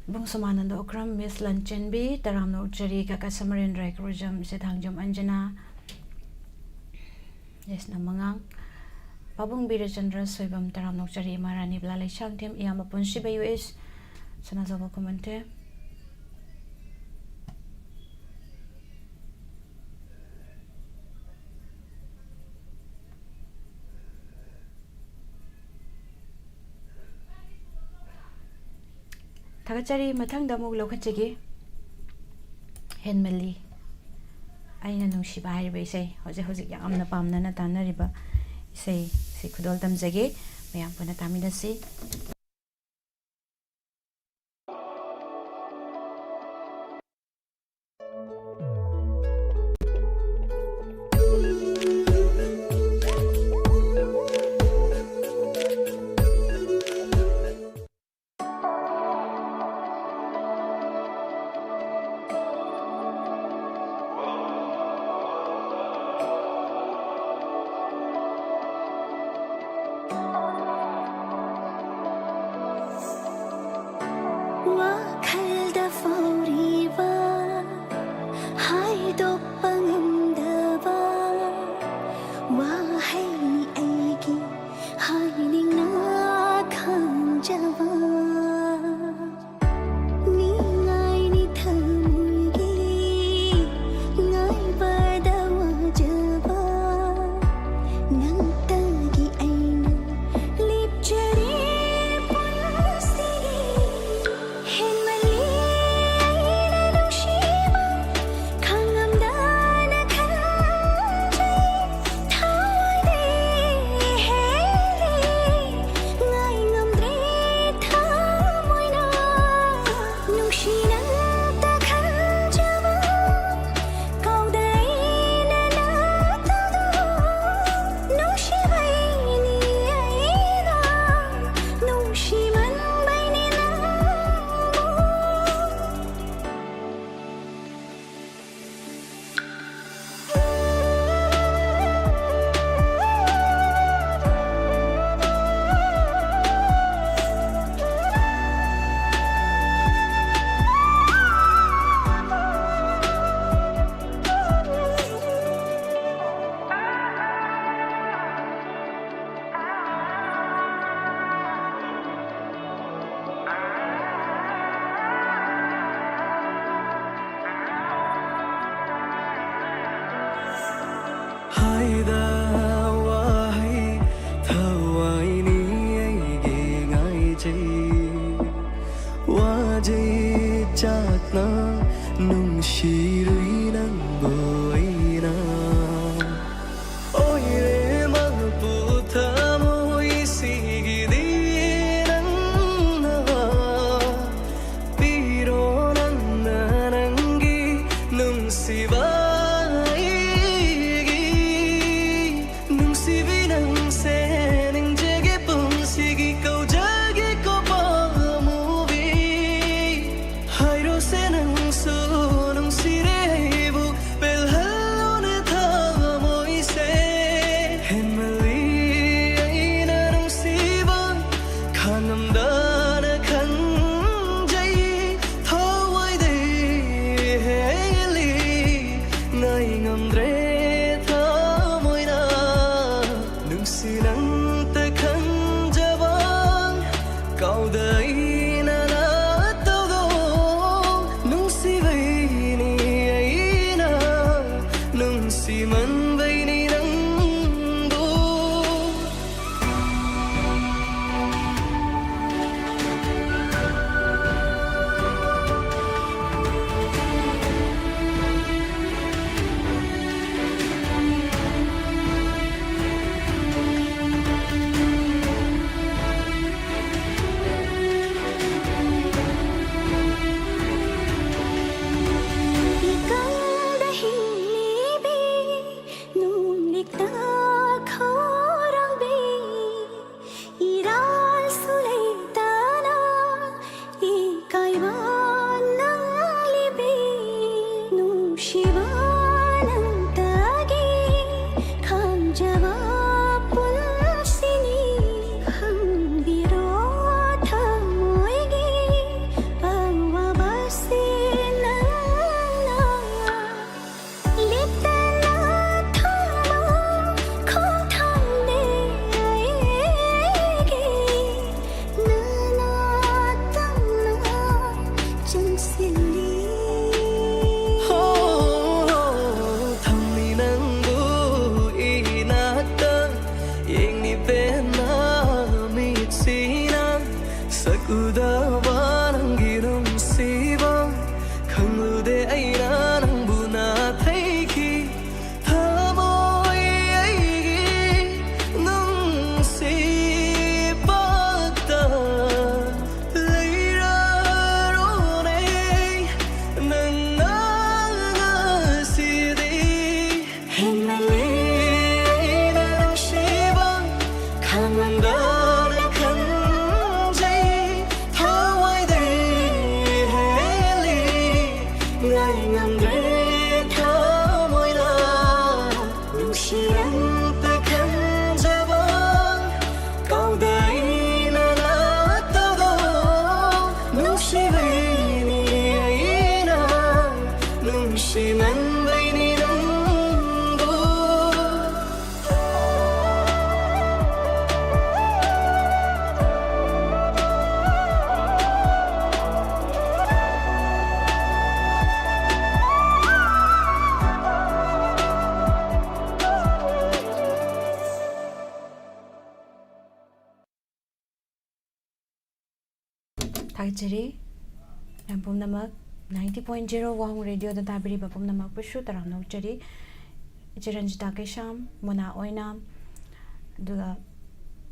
ꯏꯕꯨꯡ ꯁꯣꯃꯥꯅꯟꯗ ꯑꯣꯀ꯭ꯔꯝ, ꯃꯤꯁ ꯂꯟꯆꯦꯟꯕꯤ, ꯇꯔꯥꯝꯅ ꯑꯣꯛꯆꯔꯤ꯫ ꯀꯀꯥ ꯁꯃꯔꯦꯟꯗ꯭ꯔ ꯍꯩꯀ꯭ꯔꯨꯖꯝ, ꯏꯆꯦ ꯊꯥꯡꯖꯝ ꯑꯟꯖꯅꯥ꯫ ꯌꯥꯏꯁꯅꯥꯝ ꯃꯉꯥꯡ, ꯄꯥꯕꯨꯡ ꯕꯤꯔꯆꯟꯗ꯭ꯔ ꯁꯣꯏꯕꯝ, ꯇꯔꯥꯝꯅ ꯑꯣꯛꯆꯔꯤ꯫ ꯏꯃꯥ ꯔꯥꯅꯤ ꯕꯂꯥ ꯂꯩꯁꯥꯡꯊꯦꯝ, ꯏꯌꯥꯝꯕ ꯄꯨꯟꯁꯤꯕ ꯌꯨ ꯑꯦꯁ, ꯁꯅꯥꯖꯥꯎꯕ ꯈꯨꯃꯟꯊꯦꯝ꯫ ꯊꯥꯒꯠꯆꯔꯤ꯫ ꯃꯊꯪꯗ ꯑꯃꯨꯛ ꯂꯧꯈꯠꯆꯒꯦ꯫ ꯍꯦꯟꯃꯜꯂꯤ ꯑꯩꯅ ꯅꯨꯡꯁꯤꯕ ꯍꯥꯏꯔꯤꯕ ꯏꯁꯩ, ꯍꯧꯖꯤꯛ ꯍꯧꯖꯤꯛ ꯌꯥꯝꯅ ꯄꯥꯝꯅꯅ ꯇꯥꯅꯔꯤꯕ ꯏꯁꯩ, ꯏꯁꯩ ꯈꯨꯗꯣꯜ ꯇꯝꯖꯒꯦ꯫ ꯃꯌꯥꯝ ꯄꯨꯟꯅ ꯇꯥꯃꯤꯟꯅꯁꯤ꯫ ꯋꯥꯈꯜꯗ ꯐꯥꯎꯔꯤꯕ ꯍꯥꯏꯗꯣꯛꯄ ꯉꯝꯗꯕ ꯋꯥꯍꯩꯅꯤ ꯑꯩꯒꯤ ꯍꯥꯏꯅꯤꯡꯅ ꯈꯟꯖꯕ꯫ ꯅꯤꯡꯉꯥꯏꯅꯤ ꯊꯃꯣꯏꯒꯤ ꯉꯥꯏꯕꯗ ꯋꯥꯖꯕ ꯅꯪꯇꯒꯤ ꯑꯩꯅ ꯂꯦꯞꯆꯔꯦ ꯄꯨꯟꯁꯤꯒꯤ ꯍꯦꯟꯃꯟ ꯋꯥꯖꯩ ꯆꯥꯛꯅ ꯅꯨꯡꯁꯤꯔꯨꯏ ꯅꯪꯕꯨ ꯑꯩꯅ꯫ ꯑꯣꯏꯔꯦ ꯃꯄꯨ ꯊꯃꯣꯏꯁꯤꯒꯤꯗꯤ ꯅꯪꯅ ꯄꯤꯔꯣ ꯅꯪꯅ ꯅꯪꯒꯤ ꯅꯨꯡꯁꯤꯕ ꯑꯩꯒꯤ꯫ ꯅꯨꯡꯁꯤꯕꯤ ꯅꯪꯁꯦ ꯅꯤꯡꯖꯒꯦ ꯄꯨꯟꯁꯤꯒꯤ ꯀꯧꯖꯒꯦ ꯀꯣ ꯄꯥꯝꯃꯨꯕꯤ꯫ ꯍꯥꯏꯔꯣꯁꯦ ꯅꯪꯁꯨ ꯅꯨꯡꯁꯤꯔꯦ ꯑꯩꯕꯨ ꯄꯦꯜꯍꯜꯂꯣꯅꯦ ꯊꯃꯣꯏꯁꯦ꯫ ꯍꯦꯟꯃꯜꯂꯤ ꯑꯩꯅ ꯅꯨꯡꯁꯤꯕ ꯈꯥꯡꯉꯝꯗꯅ ꯈꯟꯖꯩ ꯊꯋꯥꯏꯗꯩ ꯍꯦꯜꯂꯤ ꯉꯥꯏ ꯉꯝꯗ꯭ꯔꯦ ꯊꯃꯣꯏꯅ ꯅꯨꯡꯁꯤ ꯅꯪꯇ ꯈꯟꯖꯕ ꯀꯥꯎꯗ ꯑꯩꯅ ꯅꯠꯇꯧꯗꯣ ꯅꯨꯡꯁꯤꯕꯩꯅꯤ ꯑꯩꯅ ꯅꯨꯡꯁꯤꯃꯟꯕꯩꯅꯤ ꯅꯪꯕꯨ꯫ ꯎꯗꯕ ꯅꯪꯒꯤ ꯅꯨꯡꯁꯤꯕ ꯈꯪꯂꯨꯗꯦ ꯑꯩꯅ ꯅꯪꯕꯨ ꯅꯥꯊꯩꯈꯤ ꯊꯃꯣꯏ ꯑꯩꯒꯤ ꯅꯨꯡꯁꯤꯕꯇ ꯂꯩꯔꯔꯣꯅꯦ ꯅꯪꯅ ꯉꯁꯤꯗꯤ ꯍꯦꯟꯃꯜꯂꯤ ꯑꯩꯅ ꯅꯨꯡꯁꯤꯕ ꯈꯪꯂꯝꯗꯅ ꯈꯟꯖꯩ ꯊꯋꯥꯏꯗꯩ ꯍꯦꯜꯂꯤ ꯉꯥꯏ ꯉꯝꯗ꯭ꯔꯦ ꯊꯃꯣꯏꯅ ꯅꯨꯡꯁꯤ ꯅꯪꯇ ꯈꯟꯖꯕ ꯀꯥꯎꯗ ꯑꯩꯅ ꯂꯥꯛꯇꯕ ꯅꯨꯡꯁꯤꯕꯩꯅꯤ ꯑꯩꯅ ꯅꯨꯡꯁꯤꯃꯟꯕꯩꯅꯤ ꯅꯪꯕꯨ ꯊꯥꯒꯠꯆꯔꯤ ꯃꯌꯥꯝ ꯄꯨꯝꯅꯃꯛ꯫ Ninety point zero ꯋꯥꯍꯣꯡ ꯔꯦꯗꯤꯑꯣꯗ ꯇꯥꯕꯤꯔꯤꯕ ꯄꯨꯝꯅꯃꯛꯄꯨꯁꯨ ꯇꯔꯥꯝꯅ ꯑꯣꯛꯆꯔꯤ꯫ ꯏꯆꯦ ꯔꯟꯖꯤꯇꯥ ꯀꯩꯁꯥꯝ ꯃꯣꯅꯥ ꯑꯣꯏꯅ, ꯑꯗꯨꯒ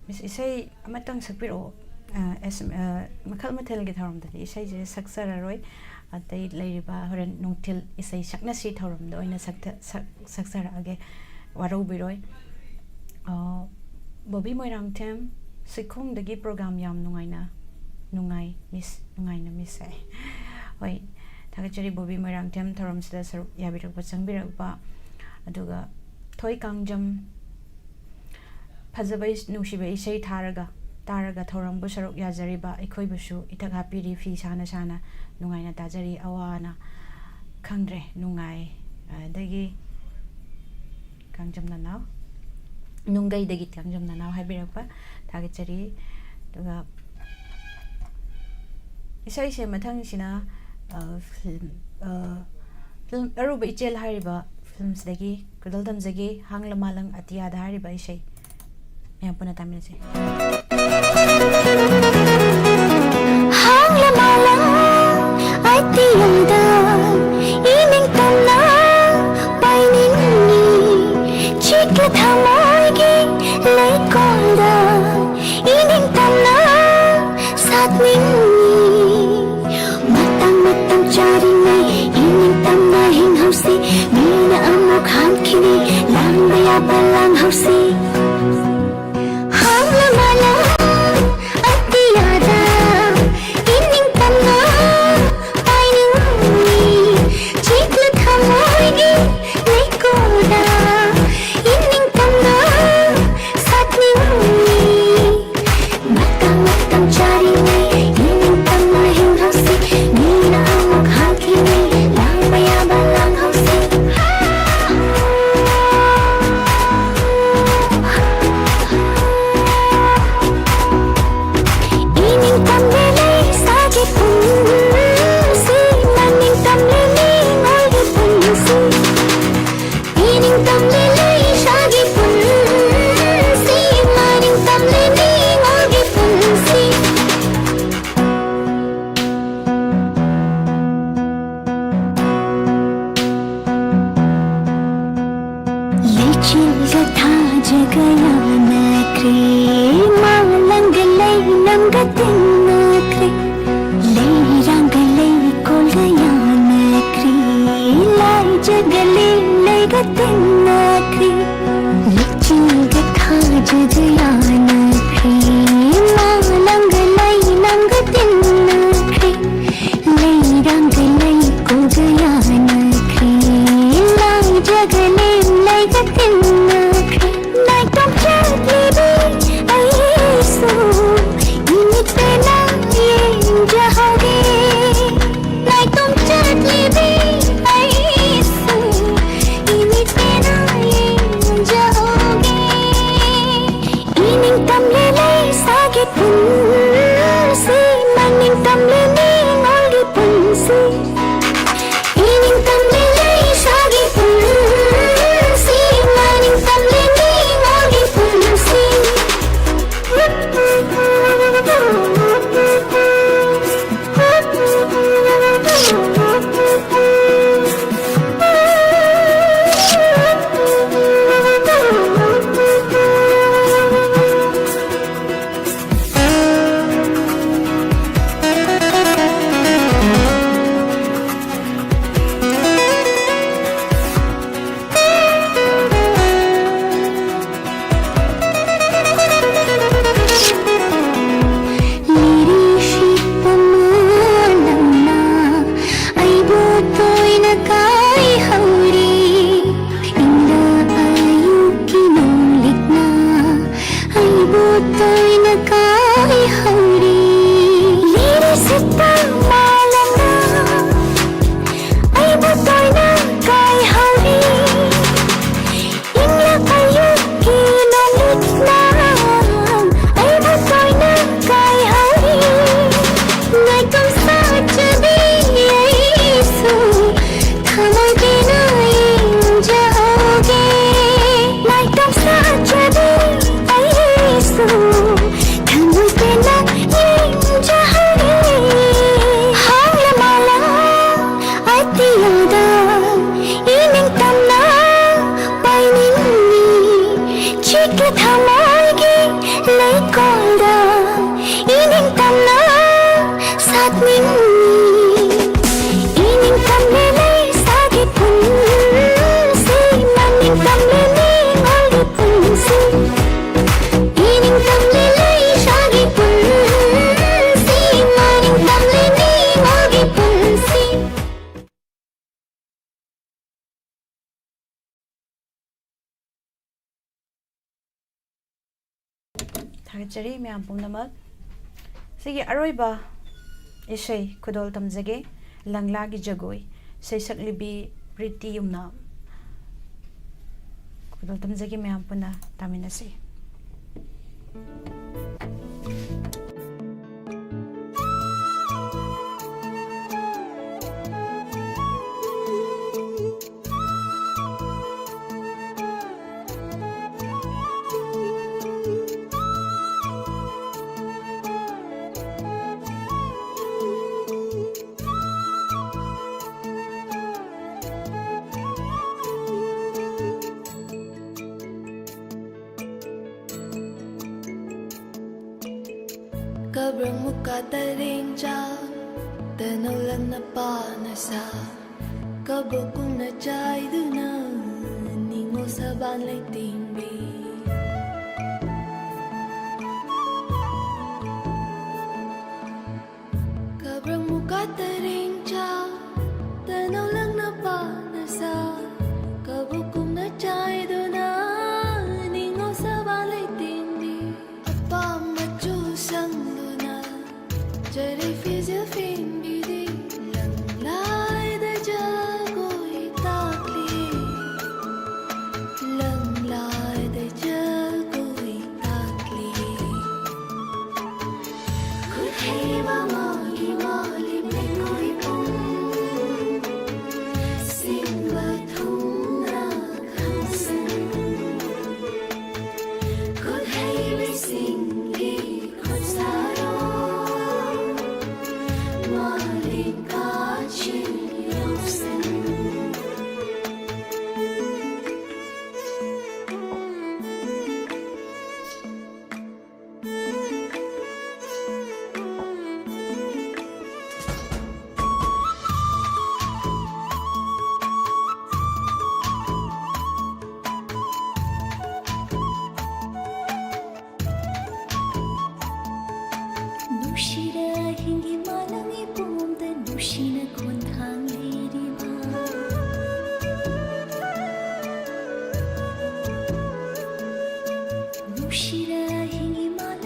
ꯃꯤꯁ ꯏꯁꯩ ꯑꯃꯇꯪ ꯁꯛꯄꯤꯔꯛꯑꯣ꯫ ꯑ, ꯑꯦꯁ-, ꯑ, ꯃꯈꯜ ꯃꯊꯦꯜꯒꯤ ꯊꯧꯔꯝꯗꯗꯤ ꯏꯁꯩꯁꯦ ꯁꯛꯆꯔꯔꯣꯏ꯫ ꯑꯇꯩ ꯂꯩꯔꯤꯕ ꯍꯣꯔꯦꯟ ꯅꯨꯡꯊꯤꯜ ꯏꯁꯩ ꯁꯛꯅꯁꯤ ꯊꯧꯔꯝꯗ ꯑꯣꯏꯅ ꯁꯛꯊ-, ꯁꯛ-, ꯁꯛꯆꯔꯛꯑꯒꯦ꯫ ꯋꯥꯔꯧꯕꯤꯔꯣꯏ꯫ ꯑ, ꯕꯣꯕꯤ ꯃꯣꯏꯔꯥꯡꯊꯦꯝ, ꯁꯤꯈꯣꯡꯗꯒꯤ ꯄ꯭ꯔꯣꯒ꯭ꯔꯥꯝ ꯌꯥꯝ ꯅꯨꯡꯉꯥꯏꯅ, ꯅꯨꯡꯉꯥꯏ, ꯃꯤꯁ, ꯅꯨꯡꯉꯥꯏꯅ ꯃꯤꯁ ꯍꯥꯏ꯫ ꯍꯣꯏ, ꯊꯥꯒꯠꯆꯔꯤ ꯕꯣꯕꯤ ꯃꯣꯏꯔꯥꯡꯊꯦꯝ ꯊꯧꯔꯝꯁꯤꯗ ꯁꯔꯨꯛ ꯌꯥꯕꯤꯔꯛꯄ, ꯆꯪꯕꯤꯔꯛꯄ꯫ ꯑꯗꯨꯒ ꯊꯣꯏ ꯀꯥꯡꯖꯝ, ꯐꯖꯕ ꯏꯁ-, ꯅꯨꯡꯁꯤꯕ ꯏꯁꯩ ꯊꯥꯔꯒ, ꯇꯥꯔꯒ ꯊꯧꯔꯝꯕꯨ ꯁꯔꯨꯛ ꯌꯥꯖꯔꯤꯕ ꯑꯩꯈꯣꯏꯕꯨꯁꯨ ꯏꯊꯛ ꯍꯥꯞꯄꯤꯔꯤ, ꯐꯤ ꯁꯥꯅ ꯁꯥꯅ ꯅꯨꯡꯉꯥꯏꯅ ꯇꯥꯖꯔꯤ, ꯑꯋꯥ ꯑꯅꯥ ꯈꯪꯗ꯭ꯔꯦ, ꯅꯨꯡꯉꯥꯏ꯫ ꯑꯗꯒꯤ ꯀꯥꯡꯖꯝ ꯅꯅꯥꯎ, ꯅꯨꯡꯒꯩꯗꯒꯤ ꯀꯥꯡꯖꯝ ꯅꯅꯥꯎ ꯍꯥꯏꯕꯤꯔꯛꯄ ꯊꯥꯒꯠꯆꯔꯤ꯫ ꯑꯗꯨꯒ ꯏꯁꯩꯁꯦ ꯃꯊꯪꯁꯤꯅ, ꯑ, ꯐꯤꯂꯝ, ꯑ, ꯐꯤꯂꯝ ꯑꯔꯨꯕ ꯏꯆꯦꯜ ꯍꯥꯏꯔꯤꯕ ꯐꯤꯂꯝꯁꯤꯗꯒꯤ ꯀ꯭ꯔꯤꯗꯜ ꯇꯝꯖꯒꯦ, ꯍꯥꯡꯂ ꯃꯥꯂꯪ ꯑꯇꯤꯌꯥꯗ ꯍꯥꯏꯔꯤꯕ ꯏꯁꯩ ꯃꯌꯥꯝ ꯄꯨꯟꯅ ꯇꯥꯃꯤꯟꯅꯁꯦ꯫ ꯍꯥꯠꯅꯤꯡꯏ꯫ ꯃꯇꯥꯡ ꯃꯇꯝ ꯆꯥꯔꯤꯉꯩ ꯏꯅꯤꯡꯇꯝꯅ ꯍꯤꯡꯍꯧꯁꯤ꯫ ꯃꯤꯅ ꯑꯃꯨꯛ ꯍꯥꯠꯈꯤꯅꯤ꯫ ꯂꯥꯡꯕ ꯌꯥꯕ ꯂꯥꯡꯍꯧꯁꯤ꯫ ꯍꯥꯡꯂꯃꯥꯂꯥ ꯑꯇꯤꯌꯥꯗ ꯏꯅꯤꯡꯇꯝꯅ ꯄꯥꯏꯅꯤꯡꯏ꯫ ꯆꯦꯠꯅ ꯊꯃꯣꯏꯒꯤ ꯂꯩꯀꯣꯜꯗ ꯏꯅꯤꯡꯇꯝꯅ ꯁꯥꯠꯅꯤꯡꯏ꯫ ꯃꯇꯝ ꯃꯇꯝ ꯆꯥꯔꯤꯉꯩ ꯏꯅꯤꯡꯇꯝꯅ ꯍꯤꯡꯍꯧꯁꯤ꯫ ꯃꯤꯅ ꯑꯃꯨꯛ ꯍꯥꯠꯈꯤꯅꯤ꯫ ꯂꯥꯡꯕ ꯌꯥꯕ ꯂꯥꯡꯍꯧꯁꯤ꯫ ꯏꯅꯤꯡꯇꯝꯂꯦ ꯂꯩꯁꯥꯒꯤ ꯄꯨꯟꯁꯤ, ꯃꯅꯤꯡꯇꯝꯂꯦ ꯅꯤꯡꯉꯣꯜꯒꯤ ꯄꯨꯟꯁꯤ꯫ ꯏꯅꯤꯡꯇꯝꯂꯦ ꯂꯩꯁꯥꯒꯤ ꯄꯨꯟꯁꯤ, ꯃꯅꯤꯡꯇꯝꯂꯦ ꯅꯤꯡꯉꯣꯜꯒꯤ ꯄꯨꯟꯁꯤ꯫ ꯂꯩꯆꯤꯜꯒ ꯊꯥꯖꯒ ꯌꯥꯅꯈ꯭ꯔꯦ, ꯃꯥꯂꯪꯒ ꯂꯩꯅꯝꯒ ꯇꯤꯟꯅꯈ꯭ꯔꯦ, ꯂꯩꯔꯥꯡꯒ ꯂꯩꯀꯣꯜꯒ ꯌꯥꯅꯈ꯭ꯔꯦ, ꯂꯥꯏꯖꯒ ꯂꯦꯝꯂꯩꯒ ꯇꯤꯟꯅꯈ꯭ꯔꯦ, ꯂꯩꯆꯤꯜꯒ ꯊꯥꯖꯒ ꯌꯥꯅꯈ꯭ꯔꯦ, ꯃꯥꯂꯪꯒ ꯂꯩꯅꯝꯒ ꯇꯤꯟꯅꯈ꯭ꯔꯦ, ꯂꯩꯔꯥꯡꯒ ꯂꯩꯀꯣꯜꯒ ꯌꯥꯅꯈ꯭ꯔꯦ, ꯂꯥꯏꯖꯒ ꯂꯦꯝꯂꯩꯒ ꯇꯤꯟꯅꯈ꯭ꯔꯦ꯫ ꯅꯥꯏꯇꯣꯝ ꯆꯠꯂꯤꯕꯤ ꯑꯩꯁꯨ ꯏꯃꯤꯠꯇꯅ ꯌꯦꯡꯖꯍꯧꯒꯦ꯫ ꯅꯥꯏꯇꯣꯝ ꯆꯠꯂꯤꯕꯤ ꯑꯩꯁꯨ ꯏꯃꯤꯠꯇꯅ ꯌꯦꯡꯖꯍꯧꯒꯦ꯫ ꯏꯅꯤꯡꯇꯝꯂꯦ ꯂꯩꯁꯥꯒꯤ ꯄꯨꯟꯁꯤ, ꯃꯅꯤꯡꯇꯝꯂꯦ ꯅꯤꯡꯉꯣꯜꯒꯤ ꯄꯨꯟꯁꯤ꯫ ꯏꯅꯤꯡꯇꯝꯂꯦ ꯂꯩꯁꯥꯒꯤ ꯄꯨꯟꯁꯤ, ꯃꯅꯤꯡꯇꯝꯂꯦ ꯅꯤꯡꯉꯣꯜꯒꯤ ꯄꯨꯟꯁꯤ꯫ ꯊꯥꯒꯠꯆꯔꯤ ꯃꯌꯥꯝ ꯄꯨꯝꯅꯃꯛ꯫ ꯁꯤꯒꯤ ꯑꯔꯣꯏꯕ ꯏꯁꯩ ꯈꯨꯗꯣꯜ ꯇꯝꯖꯒꯦ, ꯂꯪꯂꯥꯒꯤ ꯖꯒꯣꯏ, ꯁꯩꯁꯛꯂꯤꯕꯤ ꯄ꯭ꯔꯤꯇꯤ ꯌꯨꯝꯅꯥꯝ꯫ ꯈꯨꯗꯣꯜ ꯇꯝꯖꯒꯦ, ꯃꯌꯥꯝ ꯄꯨꯟꯅ ꯇꯥꯃꯤꯟꯅꯁꯤ꯫ Kabrang muka taring cha, tanau lang na pa na sa, kabukung na chai du na, ningo sa ban lai ting bi. Kabrang muka taring cha, tanau lang na pa na sa, kabukung na chai du na, ningo sa ban lai ting bi. Apa machu sang du na, jari fizil fin bi di, lang lai da jagoi takli. Lang lai da jagoi takli. Khut hei ba moli moli ble koi pum. Sing ba thung na khang sing. Khut hei ba sing gi khut sa ro. Moli ka chin yong sing. Nushira hingi malangi pumda nushina kuntang liriba. Nushira hingi malangi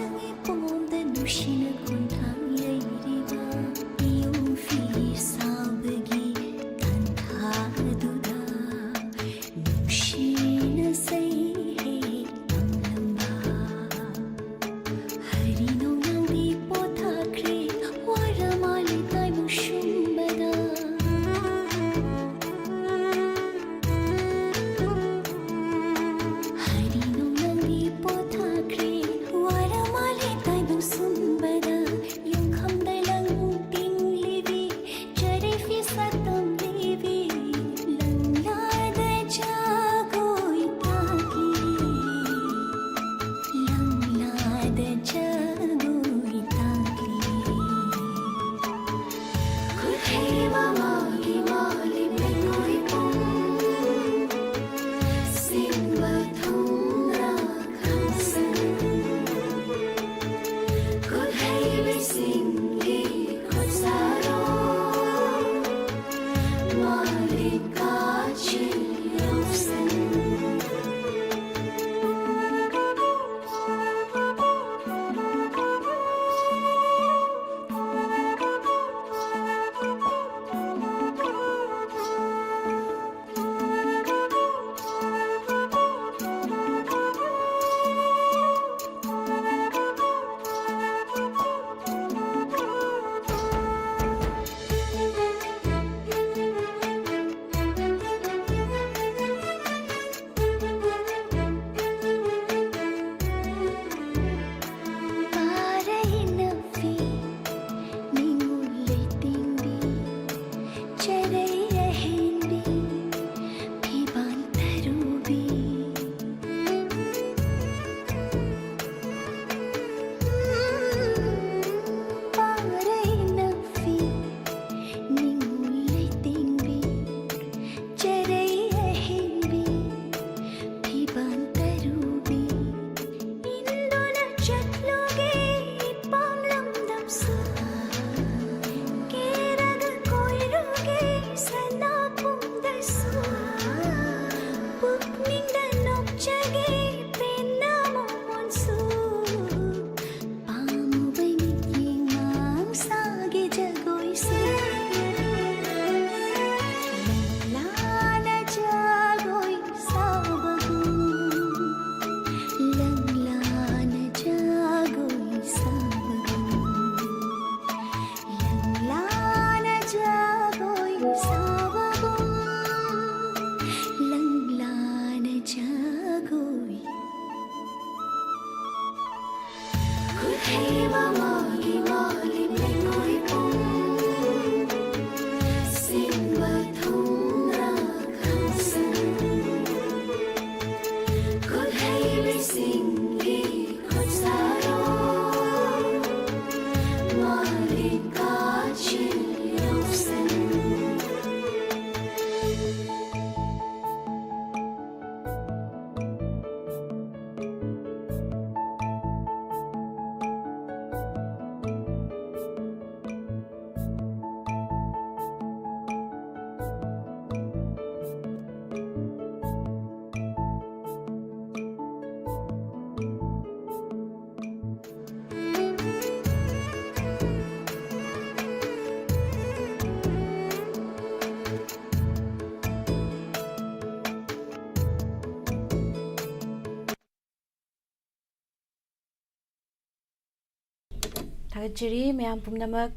ꯊꯥꯒꯠꯆꯔꯤ ꯃꯌꯥꯝ ꯄꯨꯝꯅꯃꯛ꯫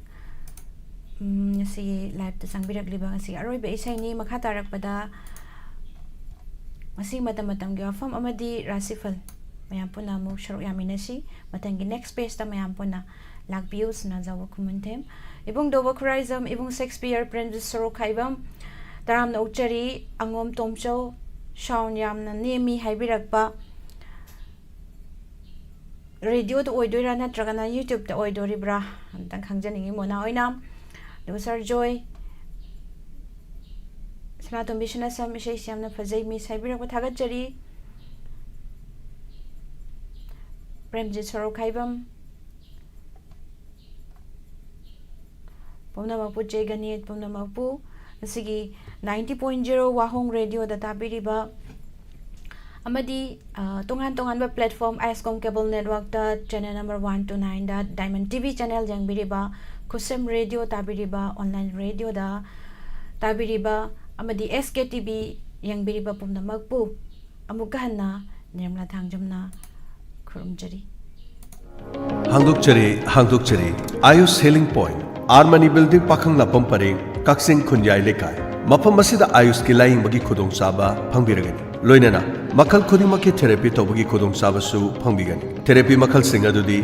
ꯎꯝ, ꯉꯁꯤꯒꯤ live-ꯇ ꯆꯪꯕꯤꯔꯛꯂꯤꯕ ꯉꯁꯤꯒꯤ ꯑꯔꯣꯏꯕ ꯏꯁꯩꯅꯤ꯫ ꯃꯈꯥ ꯇꯥꯔꯛꯄꯗ ꯉꯁꯤ ꯃꯇꯝ ꯃꯇꯝꯒꯤ ꯋꯥꯐꯝ ꯑꯃꯗꯤ ꯔꯥꯁꯤꯐꯜ ꯃꯌꯥꯝ ꯄꯨꯟꯅ ꯑꯃꯨꯛ ꯁꯔꯨꯛ ꯌꯥꯃꯤꯟꯅꯁꯤ꯫ ꯃꯊꯪꯒꯤ next page-ꯇ ꯃꯌꯥꯝ ꯄꯨꯟꯅ ꯂꯥꯛꯄꯤꯌꯨ꯫ ꯁꯅꯥꯖꯥꯎꯕ ꯈꯨꯃꯟꯊꯦꯝ, ꯏꯕꯨꯡꯗꯧꯕ ꯈꯨꯔꯥꯏꯖꯝ, ꯏꯕꯨꯡ ꯁꯦꯛꯁꯄꯤꯌꯔ ꯄ꯭ꯔꯦꯝꯖꯤꯠ ꯁꯣꯔꯣꯛ ꯈꯥꯏꯕꯝ, ꯇꯔꯥꯝꯅ ꯑꯣꯛꯆꯔꯤ꯫ ꯑꯉꯣꯝ ꯇꯣꯝꯆꯧ, sound ꯌꯥꯝꯅ ꯅꯦꯝꯃꯤ ꯍꯥꯏꯕꯤꯔꯛꯄ꯫ Radio-ꯗ ꯑꯣꯏꯗꯣꯏꯔꯥ ꯅꯠꯇ꯭ꯔꯒꯅ YouTube-ꯇ ꯑꯣꯏꯗꯣꯔꯤꯕ꯭ꯔꯥ? ꯑꯝꯇꯪ ꯈꯪꯖꯅꯤꯡꯉꯤ ꯃꯣꯅꯥ ꯑꯣꯏꯅ꯫ ꯑꯗꯨꯒ ꯁꯥꯔ ꯖꯣꯏ, ꯁꯅꯥꯇꯣꯝꯕꯤ ꯁꯅꯥꯁꯝ, ꯏꯁꯩꯁꯤ ꯌꯥꯝꯅ ꯐꯖꯩ, miss ꯍꯥꯏꯕꯤꯔꯛꯄ ꯊꯥꯒꯠꯆꯔꯤ꯫ ꯄ꯭ꯔꯦꯝꯖꯤꯠ ꯁꯣꯔꯣꯛꯈꯥꯏꯕꯝ, ꯄꯨꯝꯅꯃꯛꯄꯨ ꯆꯦꯒꯅꯤ, ꯄꯨꯝꯅꯃꯛꯄꯨ ꯉꯁꯤꯒꯤ ninety point zero ꯋꯥꯍꯣꯡ Radio-ꯗ ꯇꯥꯕꯤꯔꯤꯕ ꯑꯃꯗꯤ, ꯑ, ꯇꯣꯉꯥꯟ ꯇꯣꯉꯥꯟꯕ platform, ꯑꯥꯏꯁꯀꯣꯝ cable network-ꯇ channel number one two nine-ꯗ, Diamond T V channel ꯌꯦꯡꯕꯤꯔꯤꯕ, ꯈꯨꯁꯦꯝ Radio ꯇꯥꯕꯤꯔꯤꯕ, online radio-ꯗ ꯇꯥꯕꯤꯔꯤꯕ ꯑꯃꯗꯤ S K T V ꯌꯦꯡꯕꯤꯔꯤꯕ ꯄꯨꯝꯅꯃꯛꯄꯨ ꯑꯃꯨꯛꯀ ꯍꯟꯅ Nirmala ꯊꯥꯡꯖꯝꯅ ꯈꯨꯔꯨꯝꯖꯔꯤ꯫ ꯍꯥꯡꯗꯣꯛꯆꯔꯤ, ꯍꯥꯡꯗꯣꯛꯆꯔꯤ꯫ Ayush Healing Point, R Mani Building, ꯄꯥꯈꯪꯂꯥꯛꯄꯝ ꯄꯔꯦꯡ, ꯀꯛꯆꯤꯡ ꯈꯨꯟꯌꯥꯏ ꯂꯩꯀꯥꯏ꯫ ꯃꯐꯝ ꯑꯁꯤꯗ ꯑꯥꯌꯨꯁꯀꯤ ꯂꯥꯌꯦꯡꯕꯒꯤ ꯈꯨꯗꯣꯡꯆꯥꯕ ꯐꯪꯕꯤꯔꯒꯅꯤ꯫ ꯂꯣꯏꯅꯅ ꯃꯈꯜ ꯈꯨꯗꯤꯡꯃꯛꯀꯤ therapy ꯇꯧꯕꯒꯤ ꯈꯨꯗꯣꯡꯆꯥꯕꯁꯨ ꯐꯪꯕꯤꯒꯅꯤ꯫ Therapy ꯃꯈꯜꯁꯤꯡ ꯑꯗꯨꯗꯤ